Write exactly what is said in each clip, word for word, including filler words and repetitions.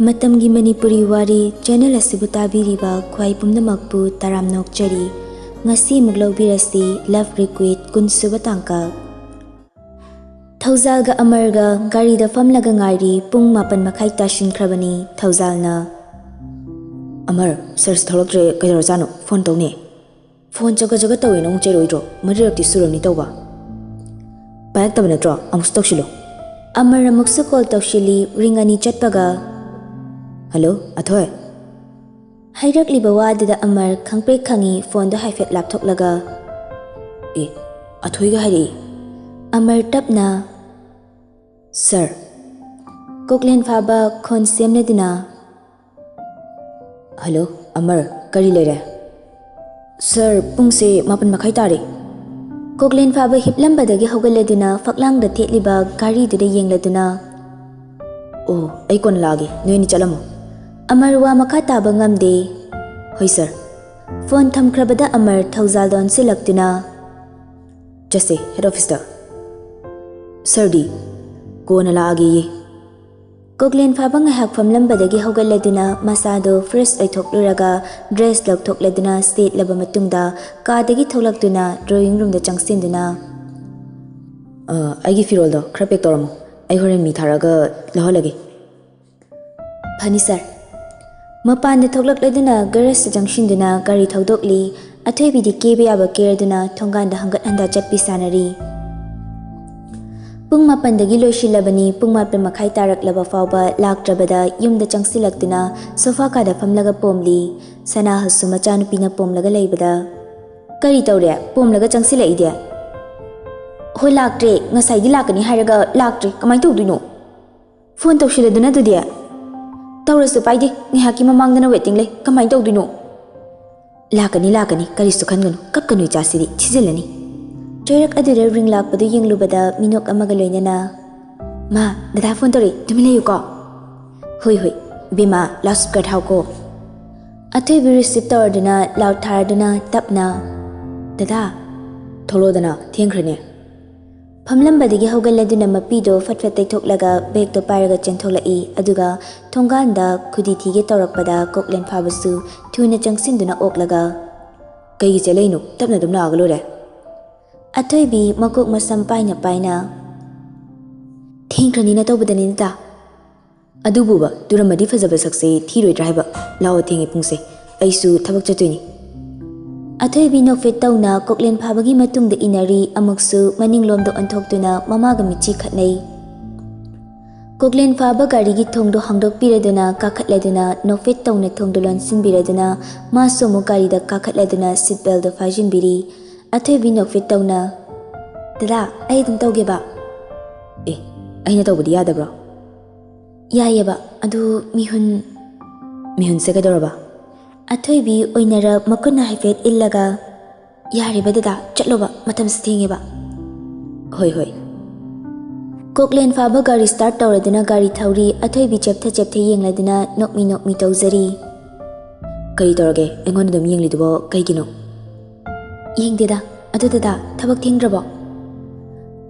ꯃꯇꯝꯒꯤ ꯃꯅꯤꯄꯨꯔꯤ ꯋꯥꯔꯤ ꯆꯦꯅꯦꯜ ꯑꯁꯤꯕꯨ ꯇꯥꯕꯤꯔꯤꯕ ꯈ꯭ꯋꯥꯏ ꯄꯨꯝꯅꯃꯛꯄꯨ ꯇꯔꯥꯝꯅ ꯑꯣꯛꯆꯔꯤ꯫ ꯉꯁꯤ ꯑꯃꯨꯛ ꯂꯧꯕꯤꯔꯁꯤ Love Requite ꯀꯨꯟꯁꯨꯕ ꯇꯥꯡꯀꯛ꯫ ꯊꯧꯖꯥꯜꯒ ꯑꯃꯔꯒ ꯒꯥꯔꯤꯗ ꯐꯝꯂꯒ ꯉꯥꯏꯔꯤ꯫ ꯄꯨꯡ ꯃꯥꯄꯟ ꯃꯈꯥꯏ ꯇꯥꯁꯤꯟꯈ꯭ꯔꯕꯅꯤ꯫ ꯊꯧꯖꯥꯜꯅ, "ꯑꯃꯔ, ꯁꯔꯁ ꯊꯣꯛꯂꯛꯇ꯭ꯔꯦ, ꯀꯩꯗꯧꯔꯖꯥꯠꯅꯣ? ꯐꯣꯟ ꯇꯧꯅꯦ꯫" "ꯐꯣꯟ ꯆꯒꯠ ꯆꯒꯠ ꯇꯧꯋꯦ, ꯅꯪ ꯆꯩꯔꯣꯏꯗ꯭ꯔꯣ? ꯃꯔꯤꯔꯛꯇꯤ ꯁꯨꯔꯝꯅꯤ ꯇꯧꯕ꯫ ꯄꯥꯏꯔꯛꯇꯕ ꯅꯠꯇ꯭ꯔꯣ? ꯑꯃꯨꯛꯁꯨ ꯇꯧꯁꯤꯜꯂꯨ꯫" ꯑꯃꯔ ꯑꯃꯨꯛꯁꯨ ꯀꯣꯜ ꯇꯧꯁꯤꯜꯂꯤ꯫ ꯔꯤꯡ ꯑꯅꯤ ꯆꯠꯄꯒ, "ꯍꯜꯂꯣ, ꯑꯊꯣꯏ?" ꯍꯥꯏꯔꯛꯂꯤꯕ ꯋꯥꯗꯨꯗ ꯑꯃꯔ ꯈꯪꯄ꯭ꯔꯦꯛ ꯈꯪꯉꯤ꯫ ꯐꯣꯟꯗꯣ ꯍꯥꯏꯐꯦꯠ ꯂꯥꯞꯊꯣꯛꯂꯒ, "ꯑꯦ, ꯑꯊꯣꯏꯒ ꯍꯥꯏꯔꯛꯏ꯫" ꯑꯃꯔ ꯇꯞꯅ, "ꯁꯔ꯫" ꯀꯣꯛꯂꯦꯟ ꯐꯥꯕ ꯈꯣꯟ ꯁꯦꯝꯂꯗꯨꯅ, "ꯍꯜꯂꯣ, ꯑꯃꯔ, ꯀꯔꯤ ꯂꯩꯔꯦ?" "ꯁꯔ, ꯄꯨꯡꯁꯦ ꯃꯥꯄꯟ ꯃꯈꯥꯏ ꯇꯥꯔꯦ꯫" ꯀꯣꯛꯂꯦꯟ ꯐꯥꯕ ꯍꯤꯞꯂꯝꯕꯗꯒꯤ ꯍꯧꯒꯠꯂꯗꯨꯅ ꯐꯛꯂꯥꯡꯗ ꯊꯦꯠꯂꯤꯕ ꯘꯥꯔꯤꯗꯨꯗ ꯌꯦꯡꯂꯗꯨꯅ, "ꯑꯣ, ꯑꯩ ꯀꯣꯟꯅ ꯂꯥꯛꯑꯒꯦ, ꯅꯣꯏ ꯑꯅꯤ ꯆꯠꯂꯝꯃꯣ꯫" ꯑꯃꯔ ꯋꯥ ꯃꯈꯥ ꯇꯥꯕ ꯉꯝꯗꯦ꯫ "ꯍꯣꯏ ꯁꯔ꯫" ꯐꯣꯟ ꯊꯝꯈ꯭ꯔꯕꯗ ꯑꯃꯔ ꯊꯧꯖꯥꯜꯗ ꯑꯣꯟꯁꯤꯜꯂꯛꯇꯨꯅ, "ꯆꯠꯁꯦ ꯍꯦꯗ ꯑꯣꯐꯤꯁꯇ꯫" "ꯁꯔꯗꯤ?" "ꯀꯣꯟꯅ ꯂꯥꯛꯑꯒꯦꯌꯦ꯫" ꯀꯣꯛꯂꯦꯟ ꯐꯥꯕ ꯉꯥꯏꯍꯥꯛ ꯐꯝꯂꯝꯕꯗꯒꯤ ꯍꯧꯒꯠꯂꯗꯨꯅ ꯃꯁꯥꯗꯣ ꯐ꯭ꯔꯦꯁ ꯑꯣꯏꯊꯣꯛꯂꯨꯔꯒ ꯗ꯭ꯔꯦꯁ ꯂꯧꯊꯣꯛꯂꯗꯨꯅ ꯁꯦꯠꯂꯕ ꯃꯇꯨꯡꯗ ꯀꯥꯗꯒꯤ ꯊꯣꯛꯂꯛꯇꯨꯅ ꯗ꯭ꯔꯣꯌꯤꯡ ꯔꯨꯝꯗ ꯆꯪꯁꯤꯟꯗꯨꯅ, "ꯑ, ꯑꯩꯒꯤ ꯐꯤꯔꯣꯜꯗꯣ ꯈꯔ ꯄꯦꯛ ꯇꯧꯔꯝꯃꯣ, ꯑꯩ ꯍꯣꯔꯦꯟ ꯃꯤ ꯊꯥꯔꯛꯑꯒ ꯂꯧꯍꯜꯂꯒꯦ꯫" "ꯐꯅꯤ ꯁꯔ꯫" ꯃꯄꯥꯟꯗ ꯊꯣꯛꯂꯛꯂꯗꯨꯅ ꯒꯔꯦꯖꯇ ꯆꯪꯁꯤꯟꯗꯨꯅ ꯒꯥꯔꯤ ꯊꯧꯗꯣꯛꯂꯤ꯫ ꯑꯊꯣꯏꯕꯤꯗꯤ ꯀꯦꯕ ꯌꯥꯕ ꯀꯦꯔꯗꯨꯅ ꯊꯣꯡꯒꯥꯟꯗ ꯍꯪꯒꯠ ꯍꯟꯗ ꯆꯠꯄꯤ ꯁꯥꯟꯅꯔꯤ꯫ ꯄꯨꯡ ꯃꯥꯄꯟꯗꯒꯤ ꯂꯣꯏꯁꯤꯜꯂꯕꯅꯤ꯫ ꯄꯨꯡ ꯃꯥꯄꯟ ꯃꯈꯥꯏ ꯇꯥꯔꯛꯂꯕ ꯐꯥꯎꯕ ꯂꯥꯛꯇ꯭ꯔꯕꯗ ꯌꯨꯝꯗ ꯆꯪꯁꯤꯜꯂꯛꯇꯨꯅ ꯁꯣꯐꯥ ꯀꯥꯗ ꯐꯝꯂꯒ ꯄꯣꯝꯂꯤ꯫ ꯁꯅꯥꯍꯁꯨ ꯃꯆꯥꯅꯨꯄꯤꯅ ꯄꯣꯝꯂꯒ ꯂꯩꯕꯗ, "ꯀꯔꯤ ꯇꯧꯔꯦ? ꯄꯣꯝꯂꯒ ꯆꯪꯁꯤꯜꯂꯛꯏꯗꯤ?" "ꯍꯣꯏ, ꯂꯥꯛꯇ꯭ꯔꯦ꯫ ꯉꯁꯥꯏꯗꯤ ꯂꯥꯛꯀꯅꯤ ꯍꯥꯏꯔꯒ ꯂꯥꯛꯇ꯭ꯔꯦ꯫ ꯀꯃꯥꯏꯅ ꯇꯧꯗꯣꯏꯅꯣ?" "ꯐꯣꯟ ꯇꯧꯁꯤꯜꯂꯗꯨꯅ ꯑꯗꯨꯗꯤ?" "ꯇꯧꯔꯁꯨ ꯄꯥꯏꯗꯦ꯫ ꯉꯥꯏꯍꯥꯛꯀꯤ ꯃꯃꯥꯡꯗꯅ ꯋꯦꯇꯤꯡ ꯂꯩ꯫ ꯀꯃꯥꯏꯅ ꯇꯧꯗꯣꯏꯅꯣ?" "ꯂꯥꯛꯀꯅꯤ, ꯂꯥꯛꯀꯅꯤ꯫ ꯀꯔꯤꯁꯨ ꯈꯟꯒꯅꯨ꯫ ꯀꯞꯀꯅꯨ, ꯏꯆꯥꯁꯤꯗꯤ꯫ ꯊꯤꯖꯤꯜꯂꯅꯤ꯫" ꯆꯩꯔꯛ ꯑꯗꯨꯗ ꯔꯤꯡ ꯂꯥꯛꯄꯗꯨ ꯌꯦꯡꯂꯨꯕꯗ ꯃꯤꯅꯣꯛ ꯑꯃꯒ ꯂꯣꯏꯅꯅ, "ꯃꯥ, ꯗꯗꯥ ꯐꯣꯟ ꯇꯧꯔꯛꯏ꯫ ꯇꯨꯃꯤꯟ ꯂꯩꯌꯨꯀꯣ꯫" "ꯍꯣꯏ, ꯍꯣꯏ꯫ ꯏꯕꯦꯝꯃ, ꯂꯥꯎꯗ ꯁ꯭ꯄꯤꯀꯔ ꯊꯥꯎꯀꯣ꯫" ꯑꯊꯣꯏꯕꯤ ꯔꯤꯁꯤꯞ ꯇꯧꯔꯗꯨꯅ ꯂꯥꯎꯗ ꯊꯥꯔꯗꯨꯅ ꯇꯞꯅ, "ꯗꯗꯥ, ꯊꯣꯛꯂꯛꯑꯣꯗꯅ, ꯊꯦꯡꯈ꯭ꯔꯦꯅꯦ꯫" ꯐꯝꯂꯝꯕꯗꯒꯤ ꯍꯧꯒꯠꯂꯗꯨꯅ ꯃꯄꯤꯗꯣ ꯐꯠ ꯐꯠ ꯇꯩꯊꯣꯛꯂꯒ ꯕꯦꯒꯇꯣ ꯄꯥꯏꯔꯒ ꯆꯦꯟꯊꯣꯛꯂꯛꯏ꯫ ꯑꯗꯨꯒ ꯊꯣꯡꯒꯥꯟꯗ ꯈꯨꯗꯤ ꯊꯤꯒꯦ ꯇꯧꯔꯛꯄꯗ ꯀꯣꯛꯂꯦꯟ ꯐꯥꯕꯁꯨ ꯊꯨꯅ ꯆꯪꯁꯤꯟꯗꯨꯅ ꯑꯣꯛꯂꯒ, "ꯀꯩꯒꯤ ꯆꯦꯜꯂꯛꯏꯅꯣ? ꯇꯞꯅ ꯑꯗꯨꯝ ꯂꯥꯛꯑꯒ ꯂꯣꯏꯔꯦ꯫" ꯑꯊꯣꯏꯕꯤ ꯃꯀꯣꯛ ꯃꯁꯝ ꯄꯥꯏꯅ ꯄꯥꯏꯅ, "ꯊꯦꯡꯈ꯭ꯔꯅꯤꯅ ꯇꯧꯕꯗꯅꯤꯗ꯫" "ꯑꯗꯨꯕꯨꯕ, ꯇꯨꯔꯝꯃꯗꯤ ꯐꯖꯕ ꯁꯛꯁꯦ ꯊꯤꯔꯣꯏꯗ꯭ꯔꯥ ꯍꯥꯏꯕ? ꯂꯥꯛꯑꯣ, ꯊꯦꯡꯉꯦ ꯄꯨꯡꯁꯦ, ꯑꯩꯁꯨ ꯊꯕꯛ ꯆꯠꯇꯣꯏꯅꯤ꯫" ꯑꯊꯣꯏꯕꯤ ꯅꯣꯛꯐꯦꯠ ꯇꯧꯅ ꯀꯣꯛꯂꯦꯟ ꯐꯥꯕꯒꯤ ꯃꯇꯨꯡꯗ ꯏꯟꯅꯔꯤ꯫ ꯑꯃꯨꯛꯁꯨ ꯃꯅꯤꯡꯂꯣꯝꯗ ꯑꯣꯟꯊꯣꯛꯇꯨꯅ ꯃꯃꯥꯒ ꯃꯤꯠꯆꯤ ꯈꯠꯅꯩ꯫ ꯀꯣꯛꯂꯦꯟ ꯐꯥꯕ ꯒꯥꯔꯤꯒꯤ ꯊꯣꯡꯗꯣ ꯍꯥꯡꯗꯣꯛꯄꯤꯔꯗꯨꯅ ꯀꯥꯈꯠꯂꯗꯨꯅ ꯅꯣꯛꯐꯦꯠ ꯇꯧꯅ ꯊꯣꯡꯗꯣ ꯂꯣꯟꯁꯤꯟꯕꯤꯔꯗꯨꯅ ꯃꯥꯁꯨ ꯑꯃꯨꯛ ꯒꯥꯔꯤꯗ ꯀꯥꯈꯠꯂꯗꯨꯅ ꯁꯤꯠ ꯕꯦꯜꯗꯣ ꯐꯥꯖꯤꯟꯕꯤꯔꯤ꯫ ꯑꯊꯣꯏꯕꯤ ꯅꯣꯛꯐꯦꯠ ꯇꯧꯅ, "ꯗꯗꯥ, ꯑꯩ ꯑꯗꯨꯝ ꯇꯧꯒꯦꯕ꯫" "ꯑꯦ, ꯑꯩꯅ ꯇꯧꯕꯗꯤ ꯌꯥꯗꯕ꯭ꯔꯣ?" "ꯌꯥꯏꯌꯦꯕ, ꯑꯗꯨ ꯃꯤꯍꯨꯟ꯫" "ꯃꯤꯍꯨꯟꯁꯦ ꯀꯩꯗꯧꯔꯕ?" ꯑꯊꯣꯏꯕꯤ ꯑꯣꯏꯅꯔ ꯃꯈꯨꯠꯅ ꯍꯥꯏꯐꯦꯠ ꯏꯜꯂꯒ, "ꯌꯥꯔꯦꯕ ꯗꯗꯥ, ꯆꯠꯂꯣꯕ, ꯃꯇꯝꯁꯨ ꯊꯦꯡꯉꯦꯕ꯫" "ꯍꯣꯏ, ꯍꯣꯏ꯫" ꯀꯣꯛꯂꯦꯟ ꯐꯥꯕ ꯒꯥꯔꯤ ꯁ꯭ꯇꯥꯔꯠ ꯇꯧꯔꯗꯨꯅ ꯒꯥꯔꯤ ꯊꯧꯔꯤ꯫ ꯑꯊꯣꯏꯕꯤ ꯆꯦꯞꯊ ꯆꯦꯞꯊ ꯌꯦꯡꯂꯗꯨꯅ ꯅꯣꯛꯃꯤ ꯅꯣꯛꯃꯤ ꯇꯧꯖꯔꯤ꯫ "ꯀꯔꯤ ꯇꯧꯔꯒꯦ? ꯑꯩꯉꯣꯟꯗ ꯑꯗꯨꯝ ꯌꯦꯡꯂꯤꯗꯨꯕꯣ ꯀꯩꯒꯤꯅꯣ?" "ꯌꯦꯡꯗꯦꯗ꯫ ꯑꯗꯨ ꯗꯗꯥ, ꯊꯕꯛ ꯊꯦꯡꯗ꯭ꯔꯕꯣ?"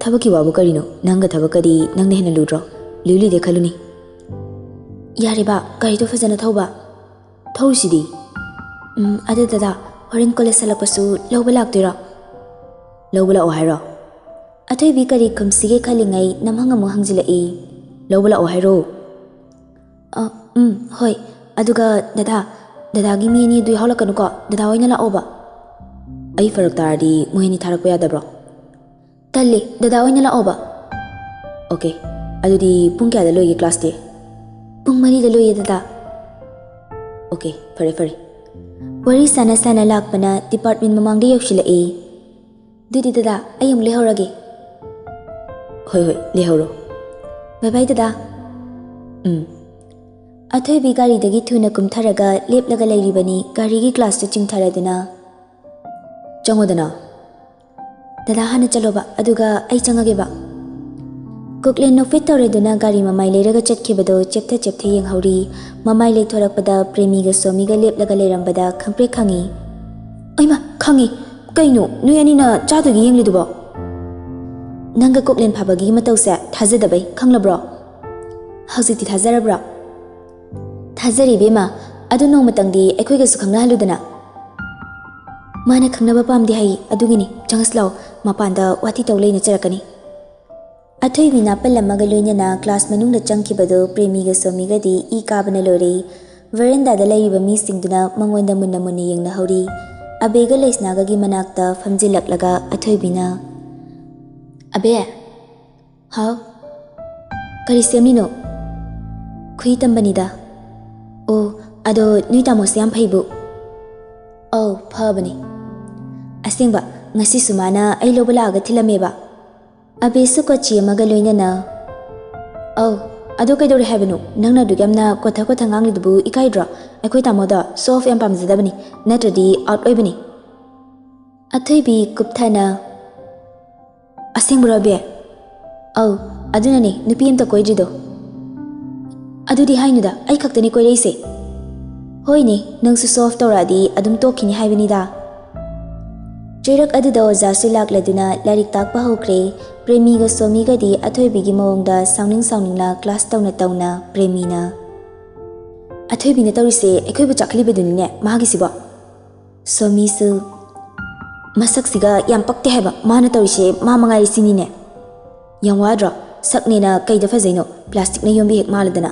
"ꯊꯕꯛꯀꯤ ꯋꯥꯕꯨ ꯀꯔꯤꯅꯣ? ꯅꯪꯒ ꯊꯕꯛꯀꯗꯤ ꯅꯪꯅ ꯍꯦꯟꯅ ꯂꯨꯗ꯭ꯔꯣ? ꯂꯨꯏ ꯂꯨꯏꯗꯦ ꯈꯜꯂꯨꯅꯤ꯫" "ꯌꯥꯔꯦꯕ, ꯒꯥꯔꯤꯗꯣ ꯐꯖꯅ ꯊꯧꯕ꯫" "ꯊꯧꯔꯤꯁꯤꯗꯤ꯫" "ꯎꯝ, ꯑꯗꯨ ꯗꯗꯥ, ꯍꯣꯔꯦꯟ ꯀꯣꯂꯦꯖ ꯍꯜꯂꯛꯄꯁꯨ ꯂꯧꯕ ꯂꯥꯛꯇꯣꯏꯔꯣ?" "ꯂꯧꯕ ꯂꯥꯛꯑꯣ ꯍꯥꯏꯔꯣ?" ꯑꯊꯣꯏꯕꯤ ꯀꯔꯤ ꯈꯨꯝꯁꯤꯒꯦ ꯈꯜꯂꯤꯉꯩ ꯅꯝꯍꯪ ꯑꯃꯨꯛ ꯍꯪꯖꯤꯜꯂꯛꯏ꯫ "ꯂꯧꯕ ꯂꯥꯛꯑꯣ ꯍꯥꯏꯔꯣ?" "ꯑ, ꯎꯝ, ꯍꯣꯏ꯫ ꯑꯗꯨꯒ ꯗꯗꯥ, ꯗꯗꯥꯒꯤ ꯃꯤ ꯑꯅꯤꯗꯨ ꯌꯥꯎꯍꯜꯂꯛꯀꯅꯨꯀꯣ, ꯗꯗꯥ ꯑꯣꯏꯅ ꯂꯥꯛꯑꯣꯕ꯫" "ꯑꯩ ꯐꯔꯛ ꯇꯥꯔꯗꯤ ꯃꯣꯏ ꯑꯅꯤ ꯊꯥꯔꯛꯄ ꯌꯥꯗꯕ꯭ꯔꯣ?" "ꯇꯜꯂꯦ, ꯗꯗꯥ ꯑꯣꯏꯅ ꯂꯥꯛꯑꯣꯕ꯫" "ꯑꯣꯀꯦ꯫ ꯑꯗꯨꯗꯤ ꯄꯨꯡ ꯀꯌꯥꯗ ꯂꯣꯏꯒꯦ ꯀ꯭ꯂꯥꯁꯇꯤ?" "ꯄꯨꯡ ꯃꯔꯤꯗ ꯂꯣꯏꯌꯦ ꯗꯗꯥ꯫" "ꯑꯣꯀꯦ, ꯐꯔꯦ ꯐꯔꯦ꯫" ꯋꯥꯔꯤ ꯁꯥꯟꯅ ꯁꯥꯟꯅ ꯂꯥꯛꯄꯅ ꯗꯤꯄꯥꯔꯠꯃꯦꯟ ꯃꯃꯥꯡꯗ ꯌꯧꯁꯤꯜꯂꯛꯏ꯫ "ꯑꯗꯨꯗꯤ ꯗꯗꯥ, ꯑꯩ ꯑꯃꯨꯛ ꯂꯩꯍꯧꯔꯒꯦ꯫" "ꯍꯣꯏ ꯍꯣꯏ, ꯂꯩꯍꯧꯔꯣ꯫" "ꯕꯥꯏ ꯕꯥꯏ ꯗꯗꯥ꯫" "ꯎꯝ꯫" ꯑꯊꯣꯏꯕꯤ ꯒꯥꯔꯤꯗꯒꯤ ꯊꯨꯅ ꯀꯨꯝꯊꯔꯒ ꯂꯦꯞꯂꯒ ꯂꯩꯔꯤꯕꯅꯤ꯫ ꯒꯥꯔꯤꯒꯤ ꯒ꯭ꯂꯥꯁꯇꯨ ꯆꯤꯡꯊꯔꯗꯨꯅ, "ꯆꯪꯉꯣꯗꯅ꯫" "ꯗꯗꯥ ꯍꯥꯟꯅ ꯆꯠꯂꯣꯕ, ꯑꯗꯨꯒ ꯑꯩ ꯆꯪꯉꯒꯦꯕ꯫" ꯀꯣꯛꯂꯦꯟ ꯅꯣꯛꯐꯦꯠ ꯇꯧꯔꯗꯨꯅ ꯒꯥꯔꯤ ꯃꯃꯥꯏ ꯂꯩꯔꯒ ꯆꯠꯈꯤꯕꯗꯣ ꯆꯦꯞꯊ ꯆꯦꯞꯊ ꯌꯦꯡꯍꯧꯔꯤ꯫ ꯃꯃꯥꯏ ꯂꯩꯊꯣꯔꯛꯄꯗ ꯄ꯭ꯔꯦꯃꯤꯒ ꯁꯣꯃꯤꯒ ꯂꯦꯞꯂꯒ ꯂꯩꯔꯝꯕꯗ ꯈꯪꯄ꯭ꯔꯦꯛ ꯈꯪꯉꯤ꯫ "ꯑꯩꯃ, ꯈꯪꯉꯤ꯫ ꯀꯩꯅꯣ, ꯅꯣꯏ ꯑꯅꯤꯅ ꯆꯥꯗꯣꯏꯒꯤ ꯌꯦꯡꯂꯤꯗꯨꯕꯣ?" ꯅꯪꯒ ꯀꯣꯛꯂꯦꯟ ꯐꯥꯕꯒꯤ ꯃꯇꯧꯁꯦ ꯊꯥꯖꯗꯕꯩ, ꯈꯪꯂꯕ꯭ꯔꯣ? ꯍꯧꯖꯤꯛꯇꯤ ꯊꯥꯖꯔꯕ꯭ꯔꯣ? ꯊꯥꯖꯔꯦ ꯏꯕꯦꯝꯃ, ꯑꯗꯨ ꯅꯣꯡꯃꯇꯪꯗꯤ ꯑꯩꯈꯣꯏꯒꯁꯨ ꯈꯪꯅꯍꯜꯂꯨꯗꯅ꯫ ꯃꯥꯅ ꯈꯪꯅꯕ ꯄꯥꯝꯗꯦ ꯍꯥꯏ, ꯑꯗꯨꯒꯤꯅꯤ꯫ ꯆꯪꯉꯁꯤ ꯂꯥꯎ, ꯃꯄꯥꯟꯗ ꯋꯥꯊꯤ ꯇꯧ ꯂꯩꯅ ꯆꯔꯛꯀꯅꯤ꯫ ꯑꯊꯣꯏꯕꯤ ꯅꯥꯄꯜ ꯑꯃꯒ ꯂꯣꯏꯅꯅ ꯀ꯭ꯂꯥꯁ ꯃꯅꯨꯡꯗ ꯆꯪꯈꯤꯕꯗꯨ ꯄ꯭ꯔꯦꯃꯤꯒ ꯁꯣꯃꯤꯒꯗꯤ ꯏ ꯀꯥꯕꯅ ꯂꯣꯏꯔꯦ꯫ ꯚꯦꯔꯦꯟꯗꯥꯗ ꯂꯩꯔꯤꯕ ꯃꯤꯁꯤꯡꯗꯨꯅ ꯃꯉꯣꯟꯗ ꯃꯨꯟꯅ ꯃꯨꯟꯅ ꯌꯦꯡꯅꯍꯧꯔꯤ꯫ ꯑꯕꯦꯒ ꯂꯩꯁꯅꯥꯒꯒꯤ ꯃꯅꯥꯛꯇ ꯐꯝꯖꯤꯜꯂꯛꯂꯒ ꯑꯊꯣꯏꯕꯤꯅ, "ꯑꯕꯦ!" "ꯍꯥꯎ?" "ꯀꯔꯤ ꯁꯦꯝꯃꯤꯅꯣ?" "ꯈꯨꯏ ꯇꯝꯕꯅꯤꯗ꯫" "ꯑꯣ, ꯑꯗꯣ ꯅꯣꯏ ꯇꯥꯃꯣꯁꯦ ꯌꯥꯝ ꯐꯩꯕꯨ?" "ꯑꯧ, ꯐꯕꯅꯤ꯫" "ꯑꯁꯦꯡꯕ, ꯉꯁꯤꯁꯨ ꯃꯥꯅ ꯑꯩ ꯂꯧꯕ ꯂꯥꯛꯑꯒ ꯊꯤꯜꯂꯝꯃꯦꯕ꯫" ꯑꯕꯦꯁꯨ ꯀꯣꯆꯤ ꯑꯃꯒ ꯂꯣꯏꯅꯅ, "ꯑꯧ, ꯑꯗꯣ ꯀꯩꯗꯧꯔꯦ ꯍꯥꯏꯕꯅꯣ? ꯅꯪꯅ ꯑꯗꯨꯛ ꯌꯥꯝꯅ ꯀꯣꯊ ꯀꯣꯊ ꯉꯥꯡꯂꯤꯗꯨꯕꯨ ꯏꯀꯥꯏꯗ꯭ꯔꯣ? ꯑꯩꯈꯣꯏ ꯇꯥꯃꯣꯗꯣ ꯁꯣ ꯑꯣꯐ ꯌꯥꯝ ꯄꯥꯝꯖꯗꯕꯅꯤ, ꯅꯠꯇ꯭ꯔꯗꯤ ꯑꯥꯎꯠ ꯑꯣꯏꯕꯅꯤ꯫" ꯑꯊꯣꯏꯕꯤ ꯀꯨꯞꯊꯅ, "ꯑꯁꯦꯡꯕꯔꯣ ꯑꯕꯦ?" "ꯑꯧ, ꯑꯗꯨꯅꯅꯦ ꯅꯨꯄꯤ ꯑꯝꯇ ꯀꯣꯏꯗ꯭ꯔꯤꯗꯣ꯫" "ꯑꯗꯨꯗꯤ ꯍꯥꯏꯅꯨꯗ, ꯑꯩ ꯈꯛꯇꯅꯤ ꯀꯣꯏꯔꯛꯏꯁꯦ꯫" "ꯍꯣꯏꯅꯦ, ꯅꯪꯁꯨ ꯁꯣ ꯑꯣꯐ ꯇꯧꯔꯛꯑꯗꯤ ꯑꯗꯨꯝ ꯇꯣꯛꯈꯤꯅꯤ ꯍꯥꯏꯕꯅꯤꯗ꯫" ꯆꯩꯔꯛ ꯑꯗꯨꯗ ꯑꯣꯖꯥꯁꯨ ꯂꯥꯛꯂꯗꯨꯅ ꯂꯥꯏꯔꯤꯛ ꯇꯥꯛꯄ ꯍꯧꯈ꯭ꯔꯦ꯫ ꯄ꯭ꯔꯦꯃꯤꯒ ꯁꯣꯃꯤꯒꯗꯤ ꯑꯊꯣꯏꯕꯤꯒꯤ ꯃꯑꯣꯡꯗ ꯁꯥꯎꯅꯤꯡ ꯁꯥꯎꯅꯤꯡꯅ ꯀ꯭ꯂꯥꯁ ꯇꯧꯅ ꯇꯧꯅ ꯄ꯭ꯔꯦꯃꯤꯅ, "ꯑꯊꯣꯏꯕꯤꯅ ꯇꯧꯔꯤꯁꯦ ꯑꯩꯈꯣꯏꯕꯨ ꯆꯥꯛꯍꯜꯂꯤꯕꯗꯨꯅꯤꯅꯦ ꯃꯥꯒꯤꯁꯤꯕꯣ꯫" ꯁꯣꯃꯤꯁꯨ, "ꯃꯁꯛꯁꯤꯒ ꯌꯥꯝ ꯄꯛꯇꯦ ꯍꯥꯏꯕ, ꯃꯥꯅ ꯇꯧꯔꯤꯁꯦ ꯃꯥ ꯃꯉꯥꯏꯔꯦ ꯁꯤꯅꯤꯅꯦ꯫ ꯌꯥꯝ ꯋꯥꯗ꯭ꯔꯣ? ꯁꯛꯅꯦꯅ ꯀꯩꯗ ꯐꯖꯩꯅꯣ? ꯄ꯭ꯂꯥꯁꯇꯤꯛꯅ ꯌꯣꯝꯕꯤ ꯍꯦꯛ ꯃꯥꯜꯂꯗꯅ꯫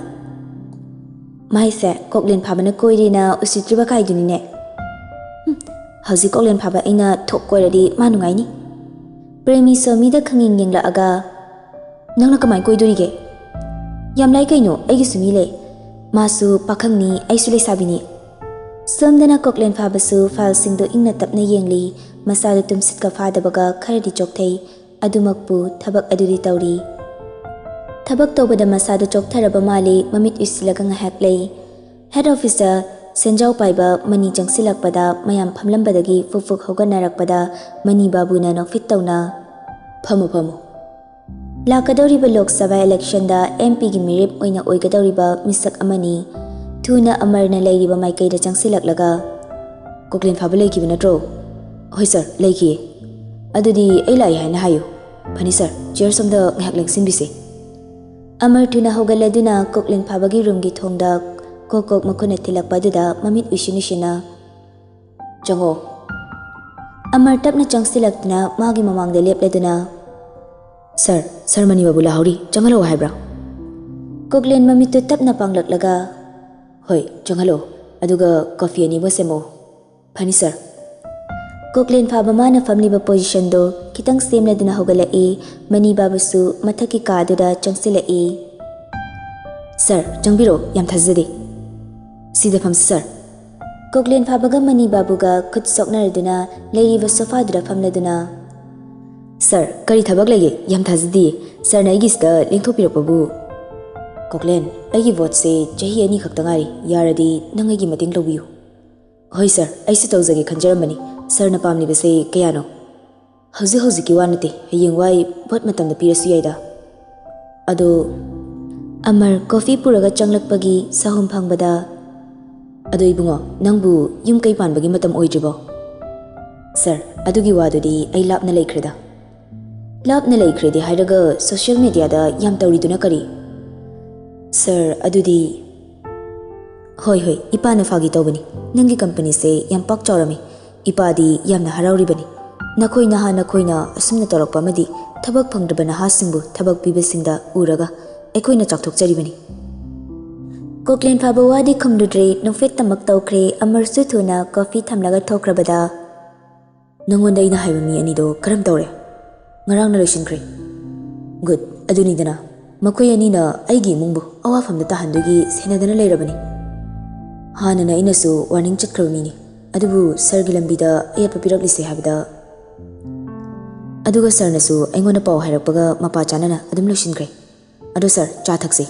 ꯃꯥꯏꯁꯦ ꯀꯣꯛꯂꯦꯟ ꯐꯥꯕꯅ ꯀꯣꯏꯔꯦꯅ ꯎꯁꯤꯠꯇ꯭ꯔꯤꯕ ꯀꯥꯏꯗꯨꯅꯤꯅꯦ꯫" "ꯍꯨꯝ, ꯍꯧꯖꯤꯛ ꯀꯣꯛꯂꯦꯟ ꯐꯥꯕ ꯑꯩꯅ ꯊꯣꯛ ꯀꯣꯏꯔꯗꯤ ꯃꯥ ꯅꯨꯡꯉꯥꯏꯅꯤ꯫" ꯄ꯭ꯔꯦꯃꯤ ꯁꯣꯃꯤꯗ ꯈꯪꯌꯦꯡ ꯌꯦꯡꯂꯛꯑꯒ, "ꯅꯪꯅ ꯀꯃꯥꯏꯅ ꯀꯣꯏꯗꯣꯔꯤꯒꯦ?" "ꯌꯥꯝ ꯂꯥꯏ ꯀꯩꯅꯣ, ꯑꯩꯒꯤꯁꯨ ꯃꯤ ꯂꯩ꯫ ꯃꯥꯁꯨ ꯄꯥꯈꯪꯅꯤ, ꯑꯩꯁꯨ ꯂꯩꯁꯥꯕꯤꯅꯤ꯫" ꯁꯣꯝꯗꯅ ꯀꯣꯛꯂꯦꯟ ꯐꯥꯕꯁꯨ ꯐꯥꯏꯜꯁꯤꯡꯗꯨ ꯏꯪꯅ ꯇꯞꯅ ꯌꯦꯡꯂꯤ꯫ ꯃꯁꯥꯗꯨ ꯇꯨꯝꯁꯤꯠꯀ ꯐꯥꯗꯕꯒ ꯈꯔꯗꯤ ꯆꯣꯛꯊꯩ꯫ ꯑꯗꯨꯃꯛꯄꯨ ꯊꯕꯛ ꯑꯗꯨꯗꯤ ꯇꯧꯔꯤ꯫ ꯊꯕꯛ ꯇꯧꯕꯗ ꯃꯁꯥꯗꯨ ꯆꯣꯛꯊꯔꯕ ꯃꯥꯜꯂꯤ꯫ ꯃꯃꯤꯠ ꯎꯏꯁꯤꯜꯂꯒ ꯉꯥꯏꯍꯥꯛ ꯂꯩ꯫ ꯍꯦꯗ ꯑꯣꯐꯤꯁꯇ ꯁꯦꯟꯖꯥꯎ ꯄꯥꯏꯕ ꯃꯅꯤ ꯆꯪꯁꯤꯜꯂꯛꯄꯗ ꯃꯌꯥꯝ ꯐꯝꯂꯝꯕꯗꯒꯤ ꯐꯨꯛ ꯐꯨꯛ ꯍꯧꯒꯠꯅꯔꯛꯄꯗ ꯃꯅꯤ ꯕꯥꯕꯨꯅ ꯅꯣꯛꯐꯦꯠ ꯇꯧꯅ, "ꯐꯝꯃꯨ, ꯐꯝꯃꯨ꯫" ꯂꯥꯛꯀꯗꯧꯔꯤꯕ ꯂꯣꯛ ꯁꯚꯥ ꯏꯂꯦꯛꯁꯟꯗ ꯑꯦꯝ ꯄꯤꯒꯤ ꯃꯤꯔꯦꯞ ꯑꯣꯏꯅ ꯑꯣꯏꯒꯗꯧꯔꯤꯕ ꯃꯤꯁꯛ ꯑꯃꯅꯤ꯫ ꯊꯨꯅ ꯑꯃꯔꯅ ꯂꯩꯔꯤꯕ ꯃꯥꯏꯀꯩꯗ ꯆꯪꯁꯤꯜꯂꯛꯂꯒ, "ꯀꯣꯛꯂꯦꯟ ꯐꯥꯕ ꯂꯩꯈꯤꯕ ꯅꯠꯇ꯭ꯔꯣ?" "ꯍꯣꯏ ꯁꯥꯔ, ꯂꯩꯈꯤꯌꯦ꯫" "ꯑꯗꯨꯗꯤ ꯑꯩ ꯂꯥꯛꯏ ꯍꯥꯏꯅ ꯍꯥꯏꯌꯨ꯫" ꯐꯅꯤ ꯁꯥꯔ, ꯆꯤꯌꯔ ꯁꯣꯝꯗ ꯉꯥꯏꯍꯥꯛ ꯂꯦꯡꯁꯤꯟꯕꯤꯁꯤ꯫ ꯑꯃꯔ ꯊꯨꯅ ꯍꯧꯒꯠꯂꯗꯨꯅ ꯀꯣꯛꯂꯦꯟ ꯐꯥꯕꯒꯤ ꯔꯨꯝꯒꯤ ꯊꯣꯡꯗ ꯀꯣꯛ ꯀꯣꯛ ꯃꯈꯨꯠꯅ ꯊꯤꯜꯂꯛꯄ ꯑꯗꯨꯗ ꯃꯃꯤꯠ ꯎꯏꯁꯤꯟ ꯎꯏꯁꯤꯟꯅ, "ꯆꯪꯉꯣ꯫" ꯑꯃꯔ ꯇꯞꯅ ꯆꯪꯁꯤꯜꯂꯛꯇꯨꯅ ꯃꯥꯒꯤ ꯃꯃꯥꯡꯗ ꯂꯦꯞꯂꯗꯨꯅ, "ꯁꯥꯔ, ꯁꯥꯔ ꯃꯅꯤ ꯕꯥꯕꯨ ꯂꯥꯛꯍꯧꯔꯤ, ꯆꯪꯍꯜꯂꯛꯑꯣ ꯍꯥꯏꯕ꯭ꯔꯥ?" ꯀꯣꯛꯂꯦꯟ ꯃꯃꯤꯠꯇꯨ ꯇꯞꯅ ꯄꯥꯡꯂꯛꯂꯒ, "ꯍꯣꯏ, ꯆꯪꯍꯜꯂꯛꯑꯣ, ꯑꯗꯨꯒ ꯀꯣꯐꯤ ꯑꯅꯤꯕꯨ ꯁꯦꯝꯃꯛꯑꯣ꯫" "ꯐꯅꯤ ꯁꯥꯔ꯫" ꯀꯣꯛꯂꯦꯟ ꯐꯥꯕ ꯃꯥꯅ ꯐꯝꯂꯤꯕ ꯄꯣꯖꯤꯁꯟꯗꯣ ꯈꯤꯇꯪ ꯁꯦꯝꯂꯗꯨꯅ ꯍꯧꯒꯠꯂꯛꯏ꯫ ꯃꯅꯤ ꯕꯥꯕꯨꯁꯨ ꯃꯊꯛꯀꯤ ꯀꯥꯗꯨꯗ ꯆꯪꯁꯤꯜꯂꯛꯏ꯫ "ꯁꯥꯔ, ꯆꯪꯕꯤꯔꯛꯑꯣ, ꯌꯥꯝ ꯊꯥꯖꯗꯦ꯫ ꯁꯤꯗ ꯐꯝꯁꯤ ꯁꯥꯔ꯫" ꯀꯣꯛꯂꯦꯟ ꯐꯥꯕꯒ ꯃꯅꯤ ꯕꯥꯕꯨꯒ ꯈꯨꯠ ꯁꯣꯛꯅꯔꯗꯨꯅ ꯂꯩꯔꯤꯕ ꯁꯣꯐꯥꯗꯨꯗ ꯐꯝꯂꯗꯨꯅ, "ꯁꯥꯔ, ꯀꯔꯤ ꯊꯕꯛ ꯂꯩꯒꯦ? ꯌꯥꯝ ꯊꯥꯖꯗꯤꯌꯦ꯫ ꯁꯥꯔꯅ ꯑꯩꯒꯤꯁꯤꯗ ꯂꯦꯡꯊꯣꯛꯄꯤꯔꯛꯄꯕꯨ꯫" "ꯀꯣꯛꯂꯦꯟ, ꯑꯩꯒꯤ ꯚꯣꯠꯁꯦ ꯆꯍꯤ ꯑꯅꯤ ꯈꯛꯇ ꯉꯥꯏꯔꯤ꯫ ꯌꯥꯔꯗꯤ ꯅꯪ ꯑꯩꯒꯤ ꯃꯇꯦꯡ ꯂꯧꯕꯤꯌꯨ꯫" "ꯍꯣꯏ ꯁꯥꯔ, ꯑꯩꯁꯨ ꯇꯧꯖꯒꯦ ꯈꯟꯖꯔꯝꯕꯅꯤ꯫ ꯁꯥꯔꯅ ꯄꯥꯝꯂꯤꯕꯁꯦ ꯀꯌꯥꯅꯣ?" "ꯍꯧꯖꯤꯛ ꯍꯧꯖꯤꯛꯀꯤ ꯋꯥ ꯅꯠꯇꯦ, ꯍꯌꯦꯡꯋꯥꯏ ꯚꯣꯠ ꯃꯇꯝꯗ ꯄꯤꯔꯁꯨ ꯌꯥꯏꯗ꯫" ꯑꯗꯣ ꯑꯃꯔ ꯀꯣꯐꯤ ꯄꯨꯔꯒ ꯆꯪꯂꯛꯄꯒꯤ ꯁꯥꯍꯨꯝ ꯐꯪꯕꯗ, "ꯑꯗꯣ ꯏꯕꯨꯡꯉꯣ, ꯅꯪꯕꯨ ꯌꯨꯝ ꯀꯩ ꯄꯥꯟꯕꯒꯤ ꯃꯇꯝ ꯑꯣꯏꯗ꯭ꯔꯤꯕꯣ?" "ꯁꯥꯔ, ꯑꯗꯨꯒꯤ ꯋꯥꯗꯨꯗꯤ ꯑꯩ ꯂꯥꯞꯅ ꯂꯩꯈ꯭ꯔꯦꯗ꯫" "ꯂꯥꯞꯅ ꯂꯩꯈ꯭ꯔꯦꯗꯤ ꯍꯥꯏꯔꯒ ꯁꯣꯁꯤꯌꯦꯜ ꯃꯦꯗꯤꯌꯥꯗ ꯌꯥꯝ ꯇꯧꯔꯤꯗꯨꯅ ꯀꯔꯤ?" "ꯁꯥꯔ, ꯑꯗꯨꯗꯤ꯫" "ꯍꯣꯏ, ꯍꯣꯏ, ꯏꯄꯥꯅ ꯐꯥꯒꯤ ꯇꯧꯕꯅꯤ꯫ ꯅꯪꯒꯤ ꯀꯝꯄꯅꯤꯁꯦ ꯌꯥꯝ ꯄꯥꯛ ꯆꯥꯎꯔꯝꯃꯤ꯫ ꯏꯄꯥꯗꯤ ꯌꯥꯝꯅ ꯍꯔꯥꯎꯔꯤꯕꯅꯤ꯫ ꯅꯈꯣꯏ ꯅꯍꯥ ꯅꯈꯣꯏꯅ ꯑꯁꯨꯝꯅ ꯇꯧꯔꯛꯄ ꯑꯃꯗꯤ ꯊꯕꯛ ꯐꯪꯗ꯭ꯔꯕ ꯅꯍꯥꯁꯤꯡꯕꯨ ꯊꯕꯛ ꯄꯤꯕꯁꯤꯡꯗ ꯎꯔꯒ ꯑꯩꯈꯣꯏꯅ ꯆꯥꯎꯊꯣꯛꯆꯔꯤꯕꯅꯤ꯫" ꯀꯣꯛꯂꯦꯟ ꯐꯥꯕ ꯋꯥꯗꯤ ꯈꯨꯝꯂꯨꯗ꯭ꯔꯦ, ꯅꯣꯛꯐꯦꯠꯇꯃꯛ ꯇꯧꯈ꯭ꯔꯦ꯫ ꯑꯃꯔꯁꯨ ꯊꯨꯅ ꯀꯣꯐꯤ ꯊꯝꯂꯒ ꯊꯣꯛꯈ꯭ꯔꯕꯗ, "ꯅꯪꯉꯣꯟꯗ ꯑꯩꯅ ꯍꯥꯏꯕ ꯃꯤ ꯑꯅꯤꯗꯣ ꯀꯔꯝ ꯇꯧꯔꯦ?" "ꯉꯔꯥꯡꯅ ꯂꯣꯏꯁꯤꯟꯈ꯭ꯔꯦ꯫" "ꯒꯨꯗ, ꯑꯗꯨꯅꯤꯗꯅ꯫ ꯃꯈꯣꯏ ꯑꯅꯤꯅ ꯑꯩꯒꯤ ꯏꯃꯨꯡꯕꯨ ꯑꯋꯥꯐꯝꯗ ꯇꯥꯍꯟꯗꯣꯏꯒꯤ ꯁꯦꯟꯅꯗꯅ ꯂꯩꯔꯕꯅꯤ꯫ ꯍꯥꯟꯅꯅ ꯑꯩꯅꯁꯨ ꯋꯥꯔꯅꯤꯡ ꯆꯠꯈ꯭ꯔꯕ ꯃꯤꯅꯤ, ꯑꯗꯨꯕꯨ ꯁꯥꯔꯒꯤ ꯂꯝꯕꯤꯗ ꯑꯌꯦꯠꯄ ꯄꯤꯔꯛꯂꯤꯁꯦ ꯍꯥꯏꯕꯗ꯫ ꯑꯗꯨꯒ ꯁꯥꯔꯅꯁꯨ ꯑꯩꯉꯣꯟꯗ ꯄꯥꯎ ꯍꯥꯏꯔꯛꯄꯒ ꯃꯄꯥ ꯆꯥꯅꯅ ꯑꯗꯨꯝ ꯂꯣꯏꯁꯤꯟꯈ꯭ꯔꯦ꯫ ꯑꯗꯣ ꯁꯥꯔ, ꯆꯥ ꯊꯛꯁꯤ꯫"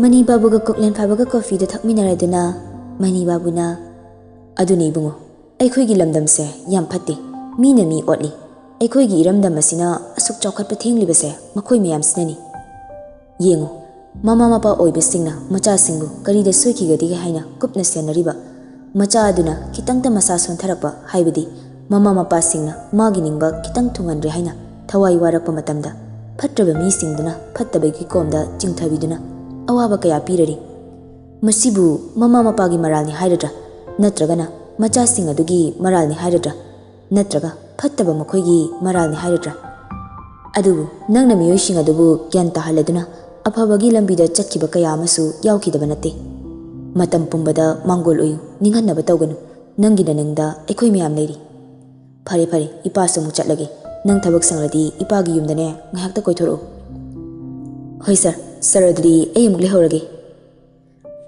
ꯃꯅꯤ ꯕꯥꯕꯨꯒ ꯀꯣꯛꯂꯦꯟ ꯐꯥꯕꯒ ꯀꯣꯐꯤꯗꯨ ꯊꯛꯃꯤꯟꯅꯔꯗꯨꯅ ꯃꯅꯤ ꯕꯥꯕꯨꯅ, "ꯑꯗꯨꯅꯤ ꯏꯕꯨꯡꯉꯣ, ꯑꯩꯈꯣꯏꯒꯤ ꯂꯝꯗꯝꯁꯦ ꯌꯥꯝ ꯐꯠꯇꯦ꯫ ꯃꯤꯅ ꯃꯤ ꯑꯣꯠꯂꯤ꯫ ꯑꯩꯈꯣꯏꯒꯤ ꯏꯔꯝꯗꯝ ꯑꯁꯤꯅ ꯑꯁꯨꯛ ꯆꯥꯎꯈꯠꯄ ꯊꯦꯡꯂꯤꯕꯁꯦ ꯃꯈꯣꯏ ꯃꯌꯥꯝꯁꯤꯅꯅꯤ꯫ ꯌꯦꯡꯉꯨ, ꯃꯃꯥ ꯃꯄꯥ ꯑꯣꯏꯕꯁꯤꯡꯅ ꯃꯆꯥꯁꯤꯡꯕꯨ ꯀꯔꯤꯗ ꯁꯣꯏꯈꯤꯒꯗꯒꯦ ꯍꯥꯏꯅ ꯀꯨꯞꯅ ꯁꯦꯟꯅꯔꯤꯕ, ꯃꯆꯥ ꯑꯗꯨꯅ ꯈꯤꯇꯪꯇ ꯃꯁꯥ ꯁꯣꯟꯊꯔꯛꯄ ꯍꯥꯏꯕꯗꯤ ꯃꯃꯥ ꯃꯄꯥꯁꯤꯡꯅ ꯃꯥꯒꯤ ꯅꯤꯡꯕ ꯈꯤꯇꯪ ꯊꯨꯡꯍꯟꯗ꯭ꯔꯦ ꯍꯥꯏꯅ ꯊꯋꯥꯏ ꯋꯥꯔꯛꯄ ꯃꯇꯝꯗ ꯐꯠꯇ꯭ꯔꯕ ꯃꯤꯁꯤꯡꯗꯨꯅ ꯐꯠꯇꯕꯒꯤ ꯀꯣꯝꯗ ꯆꯤꯡꯊꯕꯤꯗꯨꯅ ꯑꯋꯥꯕ ꯀꯌꯥ ꯄꯤꯔꯔꯤ꯫ ꯃꯁꯤꯕꯨ ꯃꯃꯥ ꯃꯄꯥꯒꯤ ꯃꯔꯥꯜꯅꯤ ꯍꯥꯏꯔꯗ꯭ꯔꯥ, ꯅꯠꯇ꯭ꯔꯒꯅ ꯃꯆꯥꯁꯤꯡ ꯑꯗꯨꯒꯤ ꯃꯔꯥꯜꯅꯤ ꯍꯥꯏꯔꯗ꯭ꯔꯥ, ꯅꯠꯇ꯭ꯔꯒ ꯐꯠꯇꯕ ꯃꯈꯣꯏꯒꯤ ꯃꯔꯥꯜꯅꯤ ꯍꯥꯏꯔꯗ꯭ꯔꯥ? ꯑꯗꯨꯕꯨ ꯅꯪꯅ ꯃꯤꯑꯣꯏꯁꯤꯡ ꯑꯗꯨꯕꯨ ꯒ꯭ꯌꯥꯟ ꯇꯥꯍꯜꯂꯗꯨꯅ ꯑꯐꯕꯒꯤ ꯂꯝꯕꯤꯗ ꯆꯠꯈꯤꯕ ꯀꯌꯥ ꯑꯃꯁꯨ ꯌꯥꯎꯈꯤꯗꯕ ꯅꯠꯇꯦ꯫ ꯃꯇꯝ ꯄꯨꯝꯕꯗ ꯃꯥꯡꯒꯣꯜ ꯑꯣꯏꯌꯨ, ꯅꯤꯡꯍꯟꯅꯕ ꯇꯧꯒꯅꯨ, ꯅꯪꯒꯤ ꯅꯅꯤꯡꯗ ꯑꯩꯈꯣꯏ ꯃꯌꯥꯝ ꯂꯩꯔꯤ꯫ ꯐꯔꯦ ꯐꯔꯦ, ꯏꯄꯥꯁꯨ ꯑꯃꯨꯛ ꯆꯠꯂꯒꯦ꯫ ꯅꯪ ꯊꯕꯛ ꯁꯪꯂꯗꯤ ꯏꯄꯥꯒꯤ ꯌꯨꯝꯗꯅꯦ ꯉꯥꯏꯍꯥꯛꯇ ꯀꯣꯏꯊꯣꯔꯛꯎ꯫ ꯍꯣꯏ ꯁꯥꯔ꯫ ꯁꯥꯔ, ꯑꯗꯨꯗꯤ ꯑꯩ ꯑꯃꯨꯛ ꯂꯩꯍꯧꯔꯒꯦ꯫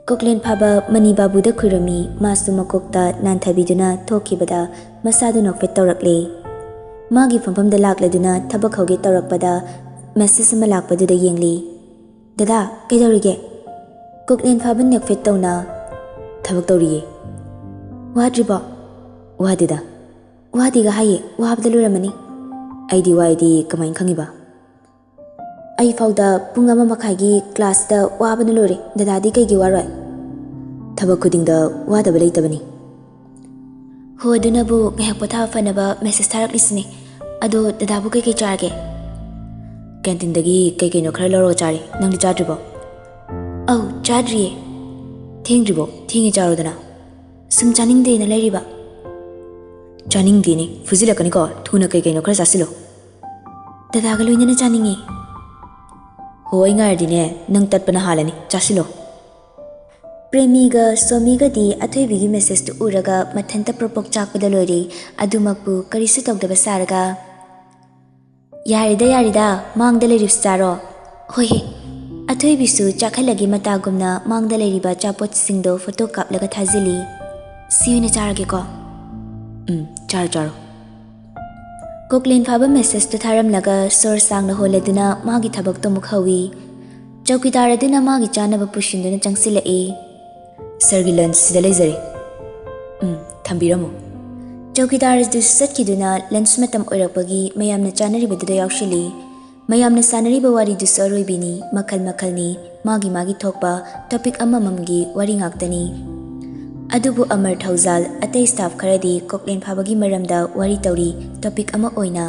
ꯀꯣꯛꯂꯦꯟ ꯐꯥꯕ ꯃꯅꯤ ꯕꯥꯕꯨꯗ ꯈꯨꯔꯨꯝꯃꯤ꯫ ꯃꯥꯁꯨ ꯃꯀꯣꯛꯇ ꯅꯥꯟꯊꯕꯤꯗꯨꯅ ꯊꯣꯛꯈꯤꯕꯗ ꯃꯁꯥꯗꯨ ꯅꯣꯛꯐꯦꯠ ꯇꯧꯔꯛꯂꯦ꯫ ꯃꯥꯒꯤ ꯐꯝꯐꯝꯗ ꯂꯥꯛꯂꯗꯨꯅ ꯊꯕꯛ ꯍꯧꯒꯦ ꯇꯧꯔꯛꯄꯗ ꯃꯦꯁꯦꯖ ꯑꯃ ꯂꯥꯛꯄꯗꯨꯗ ꯌꯦꯡꯂꯤ꯫ "ꯗꯗꯥ, ꯀꯩꯗꯧꯔꯤꯒꯦ?" ꯀꯣꯛꯂꯦꯟ ꯐꯥꯕ ꯅꯣꯛꯐꯦꯠ ꯇꯧꯅ, "ꯊꯕꯛ ꯇꯧꯔꯤꯌꯦ꯫" "ꯋꯥꯗ꯭ꯔꯤꯕꯣ?" "ꯋꯥꯗꯦꯗ꯫" "ꯋꯥꯗꯦꯒ ꯍꯥꯏꯌꯦ, ꯋꯥꯕꯗ ꯂꯣꯏꯔꯝꯃꯅꯤ꯫" "ꯑꯩꯗꯤ ꯋꯥꯏꯗꯤ ꯀꯃꯥꯏꯅ ꯈꯪꯉꯤꯕ?" "ꯑꯩ ꯐꯥꯎꯗ ꯄꯨꯡ ꯑꯃ ꯃꯈꯥꯏꯒꯤ ꯀ꯭ꯂꯥꯁꯇ ꯋꯥꯕꯅ ꯂꯣꯏꯔꯦ, ꯗꯗꯥꯗꯤ ꯀꯩꯒꯤ ꯋꯥꯔꯣꯏ?" "ꯊꯕꯛ ꯈꯨꯗꯤꯡꯗ ꯋꯥꯗꯕ ꯂꯩꯇꯕꯅꯤ꯫" "ꯍꯣ, ꯑꯗꯨꯅꯕꯨ ꯉꯥꯏꯍꯥꯛ ꯄꯣꯊꯥꯕ ꯐꯅꯕ ꯃꯦꯁꯦꯖ ꯊꯥꯔꯛꯂꯤꯁꯤꯅꯦ꯫ ꯑꯗꯣ ꯗꯗꯥꯕꯨ ꯀꯩꯀꯩ ꯆꯥꯔꯒꯦ?" "ꯀꯦꯟꯇꯤꯟꯗꯒꯤ ꯀꯩ ꯀꯩꯅꯣ ꯈꯔ ꯂꯧꯔꯒ ꯆꯥꯔꯤ꯫ ꯅꯪꯗꯤ ꯆꯥꯗ꯭ꯔꯤꯕꯣ?" "ꯑꯧ, ꯆꯥꯗ꯭ꯔꯤꯌꯦ꯫" "ꯊꯦꯡꯗ꯭ꯔꯤꯕꯣ? ꯊꯦꯡꯉꯦ, ꯆꯥꯔꯣꯗꯅ꯫" "ꯁꯨꯝ ꯆꯥꯅꯤꯡꯗꯦꯅ ꯂꯩꯔꯤꯕ꯫" "ꯆꯥꯅꯤꯡꯗꯦꯅꯦ, ꯐꯨꯖꯤꯜꯂꯛꯀꯅꯤꯀꯣ꯫ ꯊꯨꯅ ꯀꯩ ꯀꯩꯅꯣ ꯈꯔ ꯆꯥꯁꯤꯜꯂꯣ꯫" "ꯗꯗꯥꯒ ꯂꯣꯏꯅꯅ ꯆꯥꯅꯤꯡꯉꯤ꯫" "ꯍꯣ, ꯑꯩ ꯉꯥꯏꯔꯗꯤꯅꯦ, ꯅꯪ ꯇꯠꯄꯅ ꯍꯥꯜꯂꯅꯤ꯫ ꯆꯥꯁꯤꯜꯂꯣ꯫" ꯄ꯭ꯔꯦꯃꯤꯒ ꯁꯣꯃꯤꯒꯗꯤ ꯑꯊꯣꯏꯕꯤꯒꯤ ꯃꯦꯁꯦꯖꯇꯨ ꯎꯔꯒ ꯃꯊꯟꯇ ꯄ꯭ꯔꯣꯄꯣꯛ ꯆꯥꯛꯄꯗ ꯂꯣꯏꯔꯦ꯫ ꯑꯗꯨꯃꯛꯄꯨ ꯀꯔꯤꯁꯨ ꯇꯧꯗꯕ ꯁꯥꯔꯒ, "ꯌꯥꯔꯦꯗ, ꯌꯥꯔꯦꯗ, ꯃꯥꯡꯗ ꯂꯩꯔꯤꯕꯁꯤ ꯆꯥꯔꯣ꯫" "ꯍꯣꯏꯍꯦ꯫" ꯑꯊꯣꯏꯕꯤꯁꯨ ꯆꯥꯛꯍꯜꯂꯒꯦ ꯃꯇꯥꯒꯨꯝꯅ ꯃꯥꯡꯗ ꯂꯩꯔꯤꯕ ꯑꯆꯥꯄꯣꯠꯁꯤꯡꯗꯣ ꯐꯣꯇꯣ ꯀꯥꯞꯂꯒ ꯊꯥꯖꯤꯜꯂꯤ꯫ "ꯁꯤ ꯑꯣꯏꯅ ꯆꯥꯔꯒꯦꯀꯣ꯫" "ꯎꯝ, ꯆꯥꯔꯣ, ꯆꯥꯔꯣ꯫" ꯀꯣꯛꯂꯦꯟ ꯐꯥꯕ ꯃꯦꯁꯦꯖꯇꯨ ꯊꯥꯔꯝꯂꯒ ꯁꯣꯔ ꯁꯥꯡꯅ ꯍꯣꯜꯂꯗꯨꯅ ꯃꯥꯒꯤ ꯊꯕꯛꯇꯨ ꯑꯃꯨꯛ ꯍꯧꯏ꯫ ꯆꯧꯀꯤꯗꯥꯔ ꯑꯗꯨꯅ ꯃꯥꯒꯤ ꯆꯥꯅꯕ ꯄꯨꯁꯤꯟꯗꯨꯅ ꯆꯪꯁꯤꯜꯂꯛꯏ꯫ "ꯁꯥꯔꯒꯤ ꯂꯟꯆ ꯁꯤꯗ ꯂꯩꯖꯔꯦ꯫" "ꯎꯝ, ꯊꯝꯕꯤꯔꯝꯃꯨ꯫" ꯆꯧꯀꯤꯗꯥꯔ ꯑꯗꯨꯁꯨ ꯆꯠꯈꯤꯗꯨꯅ ꯂꯟꯆ ꯃꯇꯝ ꯑꯣꯏꯔꯛꯄꯒꯤ ꯃꯌꯥꯝꯅ ꯆꯥꯅꯔꯤꯕꯗꯨꯗ ꯌꯥꯎꯁꯤꯜꯂꯤ꯫ ꯃꯌꯥꯝꯅ ꯁꯥꯟꯅꯔꯤꯕ ꯋꯥꯔꯤꯗꯨꯁꯨ ꯑꯔꯣꯏꯕꯤꯅꯤ, ꯃꯈꯜ ꯃꯈꯜꯅꯤ, ꯃꯥꯒꯤ ꯃꯥꯒꯤ ꯊꯣꯛꯄ ꯇꯣꯄꯤꯛ ꯑꯃꯃꯝꯒꯤ ꯋꯥꯔꯤ ꯉꯥꯛꯇꯅꯤ꯫ ꯑꯗꯨꯕꯨ ꯑꯃꯔ ꯊꯧꯖꯥꯜ, ꯑꯇꯩ ꯁ꯭ꯇꯥꯐ ꯈꯔꯗꯤ ꯀꯣꯛꯂꯦꯟ ꯐꯥꯕꯒꯤ ꯃꯔꯝꯗ ꯋꯥꯔꯤ ꯇꯧꯔꯤ, ꯇꯣꯄꯤꯛ ꯑꯃ ꯑꯣꯏꯅ꯫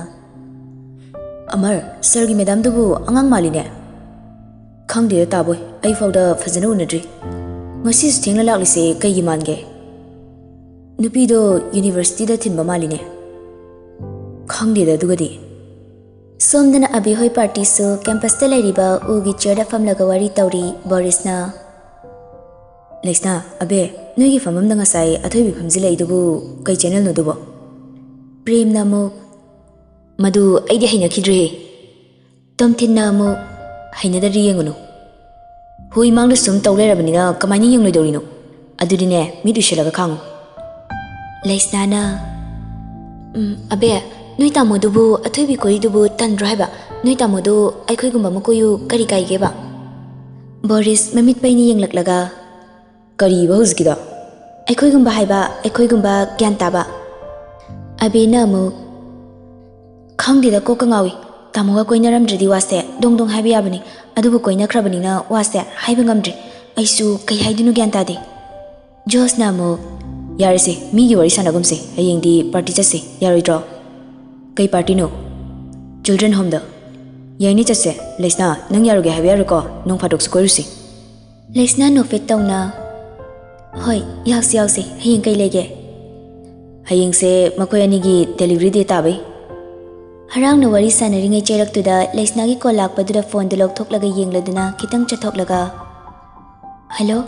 ꯑꯃꯔ, ꯁꯔꯒꯤ ꯃꯦꯗꯥꯝꯗꯨꯕꯨ ꯑꯉꯥꯡ ꯃꯥꯜꯂꯤꯅꯦ꯫ ꯈꯪꯗꯦꯗ ꯇꯥꯕꯣꯏ, ꯑꯩ ꯐꯥꯎꯗ ꯐꯖꯅ ꯎꯅꯗ꯭ꯔꯤ꯫ ꯉꯁꯤꯁꯨ ꯊꯦꯡꯅ ꯂꯥꯛꯂꯤꯁꯦ ꯀꯩꯒꯤ ꯃꯥꯟꯒꯦ? ꯅꯨꯄꯤꯗꯣ ꯌꯨꯅꯤꯚꯔꯁꯤꯇꯤꯗ ꯊꯤꯟꯕ ꯃꯥꯜꯂꯤꯅꯦ꯫ ꯈꯪꯗꯦꯗ ꯑꯗꯨꯒꯗꯤ꯫ ꯁꯣꯝꯗꯅ ꯑꯕꯤ ꯍꯣꯏ ꯄꯥꯔꯇꯤꯁꯨ ꯀꯦꯝꯄꯁꯇ ꯂꯩꯔꯤꯕ ꯎꯒꯤ ꯆꯤꯌꯔꯗ ꯐꯝꯂꯒ ꯋꯥꯔꯤ ꯇꯧꯔꯤ꯫ ꯕꯣꯔꯤꯁꯅ, "ꯂꯩꯁꯅꯥ, ꯑꯕꯦ, ꯅꯣꯏꯒꯤ ꯐꯝꯐꯝꯗ ꯉꯁꯥꯏ ꯑꯊꯣꯏꯕꯤ ꯐꯝꯖꯤꯜꯂꯛꯏꯗꯨꯕꯨ ꯀꯩ ꯆꯦꯅꯦꯜꯅꯣ ꯑꯗꯨꯕꯣ?" ꯄ꯭ꯔꯦꯝꯅ ꯑꯃꯨꯛ, "ꯃꯗꯨ ꯑꯩꯗꯤ ꯍꯩꯅꯈꯤꯗ꯭ꯔꯦꯍꯦ꯫" ꯇꯣꯝꯊꯤꯟꯅ ꯑꯃꯨꯛ, "ꯍꯩꯅꯗ꯭ꯔꯗꯤ ꯌꯦꯡꯉꯨꯅꯨ꯫ ꯍꯨꯏ ꯃꯥꯡꯗ ꯁꯨꯝ ꯇꯧ ꯂꯩꯔꯕꯅꯤꯅ ꯀꯃꯥꯏꯅ ꯌꯦꯡꯂꯣꯏꯗꯧꯔꯤꯅꯣ? ꯑꯗꯨꯗꯤꯅꯦ, ꯃꯤꯠ ꯎꯏꯁꯤꯜꯂꯒ ꯈꯥꯡꯉꯨ꯫" ꯂꯩꯁꯅꯥꯅ, "ꯎꯝ, ꯑꯕꯦ, ꯅꯣꯏ ꯇꯥꯃꯣꯗꯨꯕꯨ, ꯑꯊꯣꯏꯕꯤ ꯀꯣꯏꯔꯤꯗꯨꯕꯨ ꯇꯟꯗ꯭ꯔꯣ ꯍꯥꯏꯕ? ꯅꯣꯏ ꯇꯥꯃꯣꯗꯨ ꯑꯩꯈꯣꯏꯒꯨꯝꯕ ꯑꯃ ꯀꯣꯏꯌꯨ ꯀꯔꯤ ꯀꯥꯏꯒꯦꯕ?" ꯕꯣꯔꯤꯁ ꯃꯃꯤꯠ ꯄꯩꯅ ꯌꯦꯡꯂꯛꯂꯒ, "ꯀꯔꯤꯕ ꯍꯧꯖꯤꯛꯀꯤꯗꯣ?" "ꯑꯩꯈꯣꯏꯒꯨꯝꯕ ꯍꯥꯏꯕ, ꯑꯩꯈꯣꯏꯒꯨꯝꯕ ꯒ꯭ꯌꯥꯟ ꯇꯥꯕ꯫" ꯑꯕꯦꯅ ꯑꯃꯨꯛ, "ꯈꯪꯗꯦꯗ, ꯀꯣꯛꯀ ꯉꯥꯎꯏ꯫ ꯇꯥꯃꯣꯒ ꯀꯣꯏꯅꯔꯝꯗ꯭ꯔꯗꯤ ꯋꯥꯁꯦ ꯗꯣꯡ ꯗꯣꯡ ꯍꯥꯏꯕ ꯌꯥꯕꯅꯤ, ꯑꯗꯨꯕꯨ ꯀꯣꯏꯅꯈ꯭ꯔꯕꯅꯤꯅ ꯋꯥꯁꯦ ꯍꯥꯏꯕ ꯉꯝꯗ꯭ꯔꯦ꯫ ꯑꯩꯁꯨ ꯀꯩ ꯍꯥꯏꯗꯣꯏꯅꯣ ꯒ꯭ꯌꯥꯟ ꯇꯥꯗꯦ꯫" ꯖꯣꯁꯅ ꯑꯃꯨꯛ, "ꯌꯥꯔꯦꯁꯦ, ꯃꯤꯒꯤ ꯋꯥꯔꯤ ꯁꯥꯟꯅꯒꯨꯝꯁꯦ, ꯍꯌꯦꯡꯗꯤ ꯄꯥꯔꯇꯤ ꯆꯠꯁꯦ, ꯌꯥꯔꯣꯏꯗ꯭ꯔꯣ?" "ꯀꯩ ꯄꯥꯔꯇꯤꯅꯣ?" "ꯆꯤꯜꯗ꯭ꯔꯦꯟ ꯍꯣꯝꯗ꯫" "ꯌꯥꯏꯅꯦ, ꯆꯠꯁꯦ꯫ ꯂꯩꯁꯅꯥ, ꯅꯪ ꯌꯥꯔꯣꯏꯒꯦ ꯍꯥꯏꯕ ꯌꯥꯔꯣꯏꯀꯣ, ꯅꯣꯡ ꯐꯥꯗꯣꯛꯁꯨ ꯀꯣꯏꯔꯨꯁꯤ꯫" ꯂꯩꯁꯅꯥ ꯅꯣꯛꯐꯦꯠ ꯇꯧꯅ, "ꯍꯣꯏ, ꯌꯥꯎꯁꯤ ꯌꯥꯎꯁꯤ, ꯍꯌꯦꯡ ꯀꯩ ꯂꯩꯒꯦ?" "ꯍꯌꯦꯡꯁꯦ ꯃꯈꯣꯏ ꯑꯅꯤꯒꯤ ꯗꯦꯂꯤꯚꯔꯤ ꯗꯦ ꯇꯥꯕꯩ꯫" ꯍꯔꯥꯎꯅ ꯋꯥꯔꯤ ꯁꯥꯟꯅꯔꯤꯉꯩ ꯆꯩꯔꯛꯇꯨꯗ ꯂꯩꯁꯅꯥꯒꯤ ꯀꯣꯜ ꯂꯥꯛꯄꯗꯨꯗ ꯐꯣꯟꯗꯨ ꯂꯧꯊꯣꯛꯂꯒ ꯌꯦꯡꯂꯗꯨꯅ ꯈꯤꯇꯪ ꯆꯠꯊꯣꯛꯂꯒ, "ꯍꯜꯂꯣ?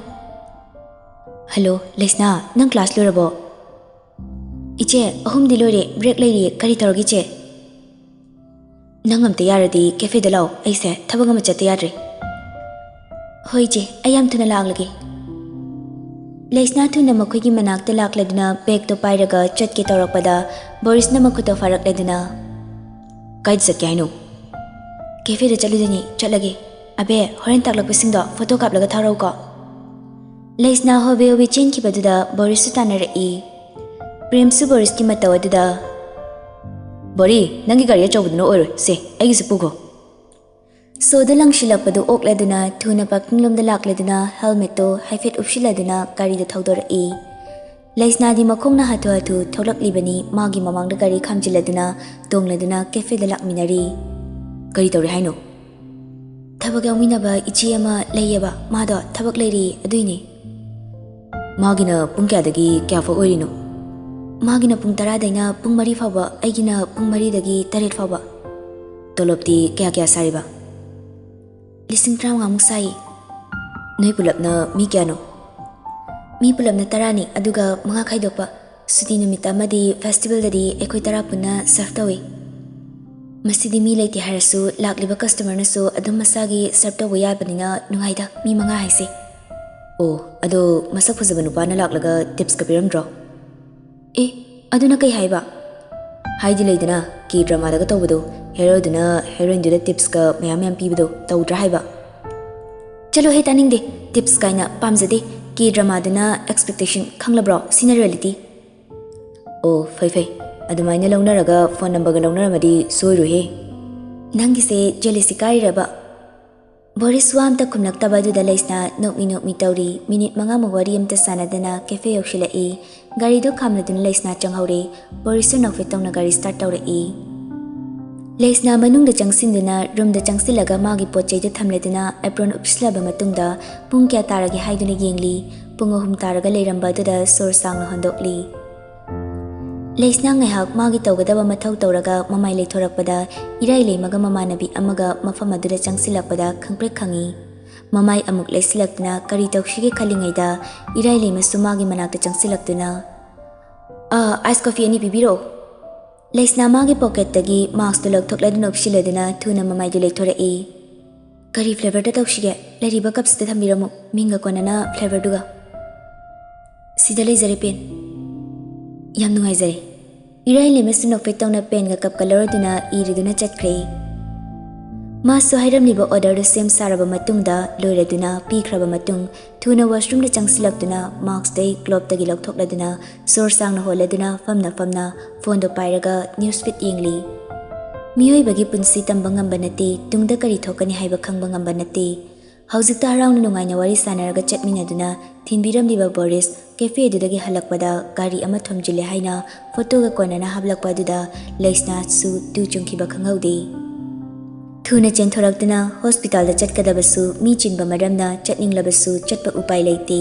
ꯍꯜꯂꯣ, ꯂꯩꯁꯅꯥ, ꯅꯪ ꯀ꯭ꯂꯥꯁ ꯂꯣꯏꯔꯕꯣ?" "ꯏꯆꯦ, ꯑꯍꯨꯝꯗꯤ ꯂꯣꯏꯔꯦ, ꯕ꯭ꯔꯦꯛ ꯂꯩꯔꯤꯌꯦ, ꯀꯔꯤ ꯇꯧꯔꯒꯦ ꯏꯆꯦ?" "ꯅꯪ ꯑꯝꯇ ꯌꯥꯔꯗꯤ ꯀꯦꯐꯦꯗ ꯂꯥꯛꯑꯣ, ꯑꯩꯁꯦ ꯊꯕꯛ ꯑꯃ ꯆꯠꯇ ꯌꯥꯗ꯭ꯔꯦ꯫" "ꯍꯣꯏ ꯏꯆꯦ, ꯑꯩ ꯌꯥꯝ ꯊꯨꯅ ꯂꯥꯛꯂꯒꯦ꯫" ꯂꯩꯁꯅꯥ ꯊꯨꯅ ꯃꯈꯣꯏꯒꯤ ꯃꯅꯥꯛꯇ ꯂꯥꯛꯂꯗꯨꯅ ꯕꯦꯒꯇꯣ ꯄꯥꯏꯔꯒ ꯆꯠꯀꯦ ꯇꯧꯔꯛꯄꯗ ꯕꯣꯔꯤꯁꯅ ꯃꯈꯨꯠꯇꯣ ꯐꯥꯔꯛꯂꯗꯨꯅ, "ꯀꯥꯏꯗ ꯆꯠꯀꯦ ꯍꯥꯏꯅꯣ?" "ꯀꯦꯐꯦꯗ ꯆꯠꯂꯨꯗꯣꯏꯅꯤ, ꯆꯠꯂꯒꯦ꯫ ꯑꯕꯦ, ꯍꯣꯔꯦꯟ ꯇꯥꯛꯂꯛꯄꯁꯤꯡꯗꯣ ꯐꯣꯇꯣ ꯀꯥꯞꯂꯒ ꯊꯥꯔꯛꯎꯀꯣ꯫" ꯂꯩꯁꯅꯥ ꯍꯣꯕꯦ ꯍꯣꯕꯦ ꯆꯦꯟꯈꯤꯕꯗꯨꯗ ꯕꯣꯔꯤꯁꯁꯨ ꯇꯥꯟꯅꯔꯛꯏ꯫ ꯄ꯭ꯔꯦꯝꯁꯨ ꯕꯣꯔꯤꯁꯀꯤ ꯃꯇꯧ ꯑꯗꯨꯗ, "ꯕꯣꯔꯤ, ꯅꯪꯒꯤ ꯒꯥꯔꯤ ꯑꯆꯧꯕꯗꯨꯅ ꯑꯣꯏꯔꯣꯏ, ꯁꯦ, ꯑꯩꯒꯤꯁꯨ ꯄꯨꯈꯣ꯫" ꯁꯣꯗ ꯂꯪꯁꯤꯜꯂꯛꯄꯗꯨ ꯑꯣꯛꯂꯗꯨꯅ ꯊꯨꯅ ꯄꯥꯔꯀꯤꯡ ꯂꯣꯝꯗ ꯂꯥꯛꯂꯗꯨꯅ ꯍꯦꯜꯃꯦꯠꯇꯨ ꯍꯥꯏꯐꯦꯠ ꯎꯞꯁꯤꯜꯂꯗꯨꯅ ꯒꯥꯔꯤꯗꯨ ꯊꯧꯗꯣꯔꯛꯏ꯫ ꯂꯩꯁꯅꯥꯗꯤ ꯃꯈꯣꯡꯅ ꯍꯥꯊꯨ ꯍꯥꯊꯨ ꯊꯣꯛꯂꯛꯂꯤꯕꯅꯤ, ꯃꯥꯒꯤ ꯃꯃꯥꯡꯗ ꯒꯥꯔꯤ ꯈꯥꯝꯖꯤꯜꯂꯗꯨꯅ ꯇꯣꯡꯂꯗꯨꯅ ꯀꯦꯐꯦꯗ ꯂꯥꯛꯃꯤꯟꯅꯔꯤ꯫ "ꯀꯔꯤ ꯇꯧꯔꯦ ꯍꯥꯏꯅꯣ?" "ꯊꯕꯛ ꯌꯥꯎꯃꯤꯟꯅꯕ ꯏꯆꯦ ꯑꯃ ꯂꯩꯌꯦꯕ, ꯃꯥꯗꯣ ꯊꯕꯛ ꯂꯩꯔꯤ, ꯑꯗꯨꯏꯅꯦ꯫" "ꯃꯥꯒꯤꯅ ꯄꯨꯡ ꯀꯌꯥꯗꯒꯤ ꯀꯌꯥ ꯐꯥꯎ ꯑꯣꯏꯔꯤꯅꯣ?" "ꯃꯥꯒꯤꯅ ꯄꯨꯡ ꯇꯔꯥꯗꯩꯅ ꯄꯨꯡ ꯃꯔꯤ ꯐꯥꯎꯕ, ꯑꯩꯒꯤꯅ ꯄꯨꯡ ꯃꯔꯤꯗꯒꯤ ꯇꯔꯦꯠ ꯐꯥꯎꯕ꯫" "ꯇꯣꯂꯣꯞꯇꯤ ꯀꯌꯥ ꯀꯌꯥ ꯁꯥꯔꯤꯕ?" "ꯂꯤꯁꯤꯡ ꯇꯔꯥꯃꯉꯥꯃꯨꯛ ꯁꯥꯏ꯫" "ꯅꯣꯏ ꯄꯨꯂꯞꯅ ꯃꯤ ꯀꯌꯥꯅꯣ?" "ꯃꯤ ꯄꯨꯂꯞꯅ ꯇꯔꯥꯅꯤ, ꯑꯗꯨꯒ ꯃꯉꯥ ꯈꯥꯏꯗꯣꯛꯄ꯫ ꯁꯨꯇꯤ ꯅꯨꯃꯤꯠ ꯑꯃꯗꯤ ꯐꯦꯁꯇꯤꯚꯦꯜꯗꯗꯤ ꯑꯩꯈꯣꯏ ꯇꯔꯥ ꯄꯨꯟꯅ ꯁꯔꯚ ꯇꯧꯏ꯫" "ꯃꯁꯤꯗꯤ ꯃꯤ ꯂꯩꯇꯦ ꯍꯥꯏꯔꯁꯨ ꯂꯥꯛꯂꯤꯕ ꯀꯁꯇꯃꯔꯅꯁꯨ ꯑꯗꯨꯝ ꯃꯁꯥꯒꯤ ꯁꯔꯚ ꯇꯧꯕ ꯌꯥꯕꯅꯤꯅ ꯅꯨꯡꯉꯥꯏꯗ, ꯃꯤ ꯃꯉꯥ ꯍꯥꯏꯁꯦ꯫" "ꯑꯣ, ꯑꯗꯣ ꯃꯁꯛ ꯐꯖꯕ ꯅꯨꯄꯥꯅ ꯂꯥꯛꯂꯒ ꯇꯤꯞꯁꯀ ꯄꯤꯔꯝꯗ꯭ꯔꯣ?" "ꯑꯦ, ꯑꯗꯨꯅ ꯀꯩ ꯍꯥꯏꯕ?" "ꯍꯥꯏꯗꯤ ꯂꯩꯗꯅ, ꯀꯦ ꯗ꯭ꯔꯃꯥꯗꯒ ꯇꯧꯕꯗꯣ, ꯍꯦꯔꯣꯗꯨꯅ ꯍꯦꯔꯣꯏꯟꯗꯨꯗ ꯇꯤꯞꯁꯀ ꯃꯌꯥꯝ ꯃꯌꯥꯝ ꯄꯤꯕꯗꯣ, ꯇꯧꯗ꯭ꯔꯥ ꯍꯥꯏꯕ?" "ꯆꯠꯂꯣꯍꯦ, ꯇꯥꯅꯤꯡꯗꯦ꯫ ꯇꯤꯞꯁ ꯀꯥꯏꯅ ꯄꯥꯝꯖꯗꯦ꯫ ꯀꯦ ꯗ꯭ꯔꯃꯥꯗꯨꯅ ꯑꯦꯛꯁꯄꯦꯛꯇꯦꯁꯟ, ꯈꯪꯂꯕ꯭ꯔꯣ? ꯁꯤꯅ ꯔꯤꯌꯦꯂꯤꯇꯤ꯫" "ꯑꯣ, ꯐꯩ ꯐꯩ꯫ ꯑꯗꯨꯃꯥꯏꯅ ꯂꯧꯅꯔꯒ ꯐꯣꯟ ꯅꯝꯕꯔꯒ ꯂꯧꯅꯔꯝꯃꯗꯤ ꯁꯣꯏꯔꯣꯏꯍꯦ꯫" "ꯅꯪꯒꯤꯁꯦ ꯖꯦꯂꯤꯁꯤ ꯀꯥꯏꯔꯤꯔꯕ?" ꯕꯣꯔꯤꯁ ꯋꯥ ꯑꯝꯇ ꯈꯨꯝꯂꯛꯇꯕ ꯑꯗꯨꯗ ꯂꯩꯁꯅꯥ ꯅꯣꯛꯃꯤ ꯅꯣꯛꯃꯤ ꯇꯧꯔꯤ꯫ ꯃꯤꯅꯤꯠ ꯃꯉꯥꯃꯨꯛ ꯋꯥꯔꯤ ꯑꯝꯇ ꯁꯥꯟꯅꯗꯅ ꯀꯦꯐꯦ ꯌꯧꯁꯤꯜꯂꯛꯏ꯫ ꯒꯥꯔꯤꯗꯣ ꯈꯥꯝꯂꯗꯨꯅ ꯂꯩꯁꯅꯥ ꯆꯪꯍꯧꯔꯦ꯫ ꯕꯣꯔꯤꯁꯁꯨ ꯅꯣꯛꯐꯦꯠ ꯇꯧꯅ ꯒꯥꯔꯤ ꯁ꯭ꯇꯥꯔꯠ ꯇꯧꯔꯛꯏ꯫ ꯂꯩꯁꯅꯥ ꯃꯅꯨꯡꯗ ꯆꯪꯁꯤꯟꯗꯨꯅ ꯔꯨꯝꯗ ꯆꯪꯁꯤꯜꯂꯒ ꯃꯥꯒꯤ ꯄꯣꯠ ꯆꯩꯗꯨ ꯊꯝꯂꯗꯨꯅ ꯑꯦꯄ꯭ꯔꯣꯟ ꯎꯞꯁꯤꯜꯂꯕ ꯃꯇꯨꯡꯗ, "ꯄꯨꯡ ꯀꯌꯥ ꯇꯥꯔꯒꯦ?" ꯍꯥꯏꯗꯨꯅ ꯌꯦꯡꯂꯤ꯫ ꯄꯨꯡ ꯑꯍꯨꯝ ꯇꯥꯔꯒ ꯂꯩꯔꯝꯕ ꯑꯗꯨꯗ ꯁꯣꯔ ꯁꯥꯡꯅ ꯍꯣꯟꯗꯣꯛꯂꯤ꯫ ꯂꯩꯁꯅꯥ ꯉꯥꯏꯍꯥꯛ ꯃꯥꯒꯤ ꯇꯧꯒꯗꯕ ꯃꯊꯧ ꯇꯧꯔꯒ ꯃꯃꯥꯏ ꯂꯩꯊꯣꯔꯛꯄꯗ, ꯏꯔꯥꯏꯂꯩꯃꯒ ꯃꯃꯥꯟꯅꯕꯤ ꯑꯃꯒ ꯃꯐꯝ ꯑꯗꯨꯗ ꯆꯪꯁꯤꯜꯂꯛꯄꯗ ꯈꯪꯄ꯭ꯔꯦꯛ ꯈꯪꯉꯤ꯫ ꯃꯃꯥꯏ ꯑꯃꯨꯛ ꯂꯩꯁꯤꯜꯂꯛꯇꯨꯅ ꯀꯔꯤ ꯇꯧꯁꯤꯒꯦ ꯈꯜꯂꯤꯉꯩꯗ, ꯏꯔꯥꯏꯂꯩꯃꯁꯨ ꯃꯥꯒꯤ ꯃꯅꯥꯛꯇ ꯆꯪꯁꯤꯜꯂꯛꯇꯨꯅ, "ꯑꯥ, ꯑꯥꯏꯁ ꯀꯣꯐꯤ ꯑꯅꯤ ꯄꯤꯕꯤꯔꯛꯑꯣ꯫" ꯂꯩꯁꯅꯥ ꯃꯥꯒꯤ ꯄꯣꯀꯦꯠꯇꯒꯤ ꯃꯥꯁꯛꯇꯨ ꯂꯧꯊꯣꯛꯂꯗꯨꯅ ꯎꯞꯁꯤꯜꯂꯗꯨꯅ ꯊꯨꯅ ꯃꯃꯥꯏꯗꯨ ꯂꯩꯊꯣꯔꯛꯏ꯫ "ꯀꯔꯤ ꯐ꯭ꯂꯦꯚꯔꯗ ꯇꯧꯁꯤꯒꯦ? ꯂꯩꯔꯤꯕ ꯀꯞꯁꯤꯗ ꯊꯝꯕꯤꯔꯝꯃꯨ, ꯃꯤꯡꯒ ꯀꯣꯟꯅꯅ ꯐ꯭ꯂꯦꯚꯔꯗꯨꯒ꯫" "ꯁꯤꯗ ꯂꯩꯖꯔꯦ ꯄꯦꯟ꯫" "ꯌꯥꯝ ꯅꯨꯡꯉꯥꯏꯖꯔꯦ꯫" ꯏꯔꯥꯏꯂꯩꯃꯁꯨ ꯅꯣꯛꯐꯦꯠ ꯇꯧꯅ ꯄꯦꯟꯒ ꯀꯞꯀ ꯂꯧꯔꯗꯨꯅ ꯏꯔꯗꯨꯅ ꯆꯠꯈ꯭ꯔꯦ꯫ ꯃꯥꯁꯨ ꯍꯥꯏꯔꯝꯂꯤꯕ ꯑꯣꯔꯗꯔꯗꯨ ꯁꯦꯝ ꯁꯥꯔꯕ ꯃꯇꯨꯡꯗ, ꯂꯣꯏꯔꯗꯨꯅ ꯄꯤꯈ꯭ꯔꯕ ꯃꯇꯨꯡ, ꯊꯨꯅ ꯋꯥꯁꯔꯨꯝꯗ ꯆꯪꯁꯤꯜꯂꯛꯇꯨꯅ ꯃꯥꯁꯛꯇꯩ ꯒ꯭ꯂꯣꯞꯇꯒꯤ ꯂꯧꯊꯣꯛꯂꯗꯨꯅ ꯁꯣꯔ ꯁꯥꯡꯅ ꯍꯣꯜꯂꯗꯨꯅ ꯐꯝꯅ ꯐꯝꯅ ꯐꯣꯟꯗꯣ ꯄꯥꯏꯔꯒ ꯅ꯭ꯌꯨꯁ ꯐꯤꯗ ꯌꯦꯡꯂꯤ꯫ ꯃꯤꯑꯣꯏꯕꯒꯤ ꯄꯨꯟꯁꯤ ꯇꯝꯕ ꯉꯝꯕ ꯅꯠꯇꯦ, ꯇꯨꯡꯗ ꯀꯔꯤ ꯊꯣꯛꯀꯅꯤ ꯍꯥꯏꯕ ꯈꯪꯕ ꯉꯝꯕ ꯅꯠꯇꯦ꯫ ꯍꯧꯖꯤꯛꯇ ꯍꯔꯥꯎꯅ ꯅꯨꯡꯉꯥꯏꯅ ꯋꯥꯔꯤ ꯁꯥꯟꯅꯔꯒ ꯆꯠꯃꯤꯟꯅꯗꯨꯅ ꯊꯤꯟꯕꯤꯔꯝꯂꯤꯕ ꯕꯣꯔꯤꯁ ꯀꯦꯐꯦꯗꯨꯗꯒꯤ ꯍꯜꯂꯛꯄꯗ ꯒꯥꯔꯤ ꯑꯃ ꯊꯣꯝꯖꯤꯜꯂꯦ ꯍꯥꯏꯅ ꯐꯣꯇꯣꯒ ꯀꯣꯟꯅꯅ ꯍꯥꯞꯂꯛꯄ ꯑꯗꯨꯗ ꯂꯩꯁꯅꯥꯁꯨ ꯇꯨ ꯆꯨꯡꯈꯤꯕ ꯈꯪꯍꯧꯗꯦ꯫ ꯊꯨꯅ ꯆꯦꯟꯊꯣꯔꯛꯇꯨꯅ ꯍꯣꯁꯄꯤꯇꯥꯜꯗ ꯆꯠꯀꯗꯕꯁꯨ ꯃꯤ ꯆꯤꯟꯕ ꯃꯔꯝꯅ ꯆꯠꯅꯤꯡꯂꯕꯁꯨ ꯆꯠꯄ ꯎꯄꯥꯏ ꯂꯩꯇꯦ꯫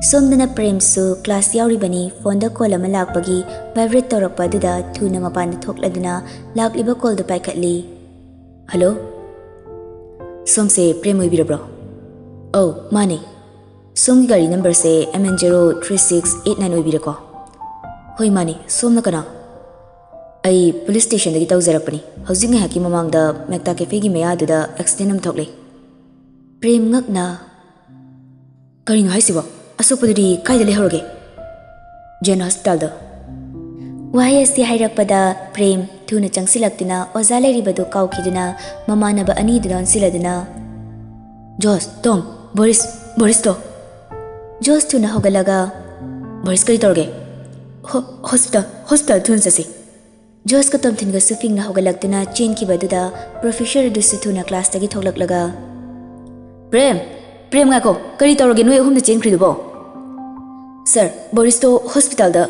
ꯁꯣꯝꯗꯅ ꯄ꯭ꯔꯦꯝꯁꯨ ꯀ꯭ꯂꯥꯁ ꯌꯥꯎꯔꯤꯕꯅꯤ꯫ ꯐꯣꯟꯗ ꯀꯣꯜ ꯑꯃ ꯂꯥꯛꯄꯒꯤ ꯚꯥꯏꯕ꯭ꯔꯦꯠ ꯇꯧꯔꯛꯄ ꯑꯗꯨꯗ ꯊꯨꯅ ꯃꯄꯥꯟꯗ ꯊꯣꯛꯂꯗꯨꯅ ꯂꯥꯛꯂꯤꯕ ꯀꯣꯜꯗꯨ ꯄꯥꯏꯈꯠꯂꯤ꯫ "ꯍꯜꯂꯣ, ꯁꯣꯝꯁꯦ ꯄ꯭ꯔꯦꯝ ꯑꯣꯏꯕꯤꯔꯕ꯭ꯔꯣ?" "ꯑꯧ, ꯃꯥꯅꯦ꯫ ꯁꯣꯝꯒꯤ ꯒꯥꯔꯤ ꯅꯝꯕꯔꯁꯦ M N zero three six eight nine ꯑꯣꯏꯕꯤꯔꯦꯀꯣ?" "ꯍꯣꯏ, ꯃꯥꯅꯦ꯫ ꯁꯣꯝꯅ ꯀꯅꯥ?" "ꯑꯩ ꯄꯨꯂꯤꯁ ꯁ꯭ꯇꯦꯁꯟꯗꯒꯤ ꯇꯧꯖꯔꯛꯄꯅꯤ꯫ ꯍꯧꯖꯤꯛ ꯉꯥꯏꯍꯥꯛꯀꯤ ꯃꯃꯥꯡꯗ ꯃꯦꯛꯇꯥ ꯀꯦꯐꯦꯒꯤ ꯃꯌꯥꯗꯨꯗ ꯑꯦꯛꯁꯤꯗꯦꯟ ꯑꯃ ꯊꯣꯛꯂꯦ꯫" ꯄ꯭ꯔꯦꯝ ꯉꯛꯅ, "ꯀꯔꯤꯅꯣ ꯍꯥꯏꯁꯤꯕꯣ? ꯑꯁꯣꯛꯄꯗꯨꯗꯤ ꯀꯥꯏꯗ ꯂꯩꯍꯧꯔꯒꯦ?" "ꯖꯦꯟ ꯍꯣꯁꯄꯤꯇꯥꯜꯗ꯫" ꯋꯥꯍꯩ ꯑꯁꯤ ꯍꯥꯏꯔꯛꯄꯗ ꯄ꯭ꯔꯦꯝ ꯊꯨꯅ ꯆꯪꯁꯤꯜꯂꯛꯇꯨꯅ ꯑꯣꯖꯥ ꯂꯩꯔꯤꯕꯗꯨ ꯀꯥꯎꯈꯤꯗꯨꯅ ꯃꯃꯥꯟꯅꯕ ꯑꯅꯤꯗꯨꯗ ꯑꯣꯟꯁꯤꯜꯂꯗꯨꯅ, "ꯖꯣꯁ, ꯇꯣꯝ, ꯕꯣꯔꯤꯁ, ꯕꯣꯔꯤꯁꯇꯣ!" ꯖꯣꯁ ꯊꯨꯅ ꯍꯧꯒꯠꯂꯒ, "ꯕꯣꯔꯤꯁ, ꯀꯔꯤ ꯇꯧꯔꯒꯦ?" "ꯍꯣ-, ꯍꯣꯁꯄꯤꯇꯥꯜ, ꯍꯣꯁꯄꯤꯇꯥꯜ ꯊꯨꯅ ꯆꯠꯁꯤ꯫" ꯖꯣꯁꯀ ꯇꯣꯝꯊꯤꯟꯒꯁꯨ ꯐꯤꯡꯅ ꯍꯧꯒꯠꯂꯛꯇꯨꯅ ꯆꯦꯟꯈꯤꯕꯗꯨꯗ ꯄ꯭ꯔꯣꯐꯦꯁꯔ ꯑꯗꯨꯁꯨ ꯊꯨꯅ ꯀ꯭ꯂꯥꯁꯇꯒꯤ ꯊꯣꯛꯂꯛꯂꯒ, "ꯄ꯭ꯔꯦꯝ, ꯄ꯭ꯔꯦꯝ, ꯉꯥꯏꯈꯣ, ꯀꯔꯤ ꯇꯧꯔꯒꯦ ꯅꯣꯏ ꯑꯍꯨꯝꯅ ꯆꯦꯟꯈ꯭ꯔꯤꯗꯨꯕꯣ?" "ꯁꯥꯔ, ꯕꯣꯔꯤꯁꯇꯣ ꯍꯣꯁꯄꯤꯇꯥꯜꯗ꯫"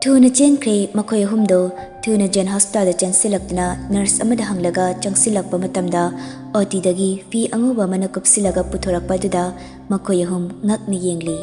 ꯊꯨꯅ ꯆꯦꯟꯈ꯭ꯔꯦ ꯃꯈꯣꯏ ꯑꯍꯨꯝꯗꯣ꯫ ꯊꯨꯅ ꯖꯦꯟ ꯍꯣꯁꯄꯤꯇꯥꯜꯗ ꯆꯦꯟꯁꯤꯜꯂꯛꯇꯨꯅ ꯅꯔꯁ ꯑꯃꯗ ꯍꯪꯂꯒ ꯆꯪꯁꯤꯜꯂꯛꯄ ꯃꯇꯝꯗ ꯑꯣ ꯇꯤꯗꯒꯤ ꯐꯤ ꯑꯉꯧꯕ ꯑꯃꯅ ꯀꯨꯞꯁꯤꯜꯂꯒ ꯄꯨꯊꯣꯔꯛꯄ ꯑꯗꯨꯗ ꯃꯈꯣꯏ ꯑꯍꯨꯝ ꯉꯛꯅ ꯌꯦꯡꯂꯤ꯫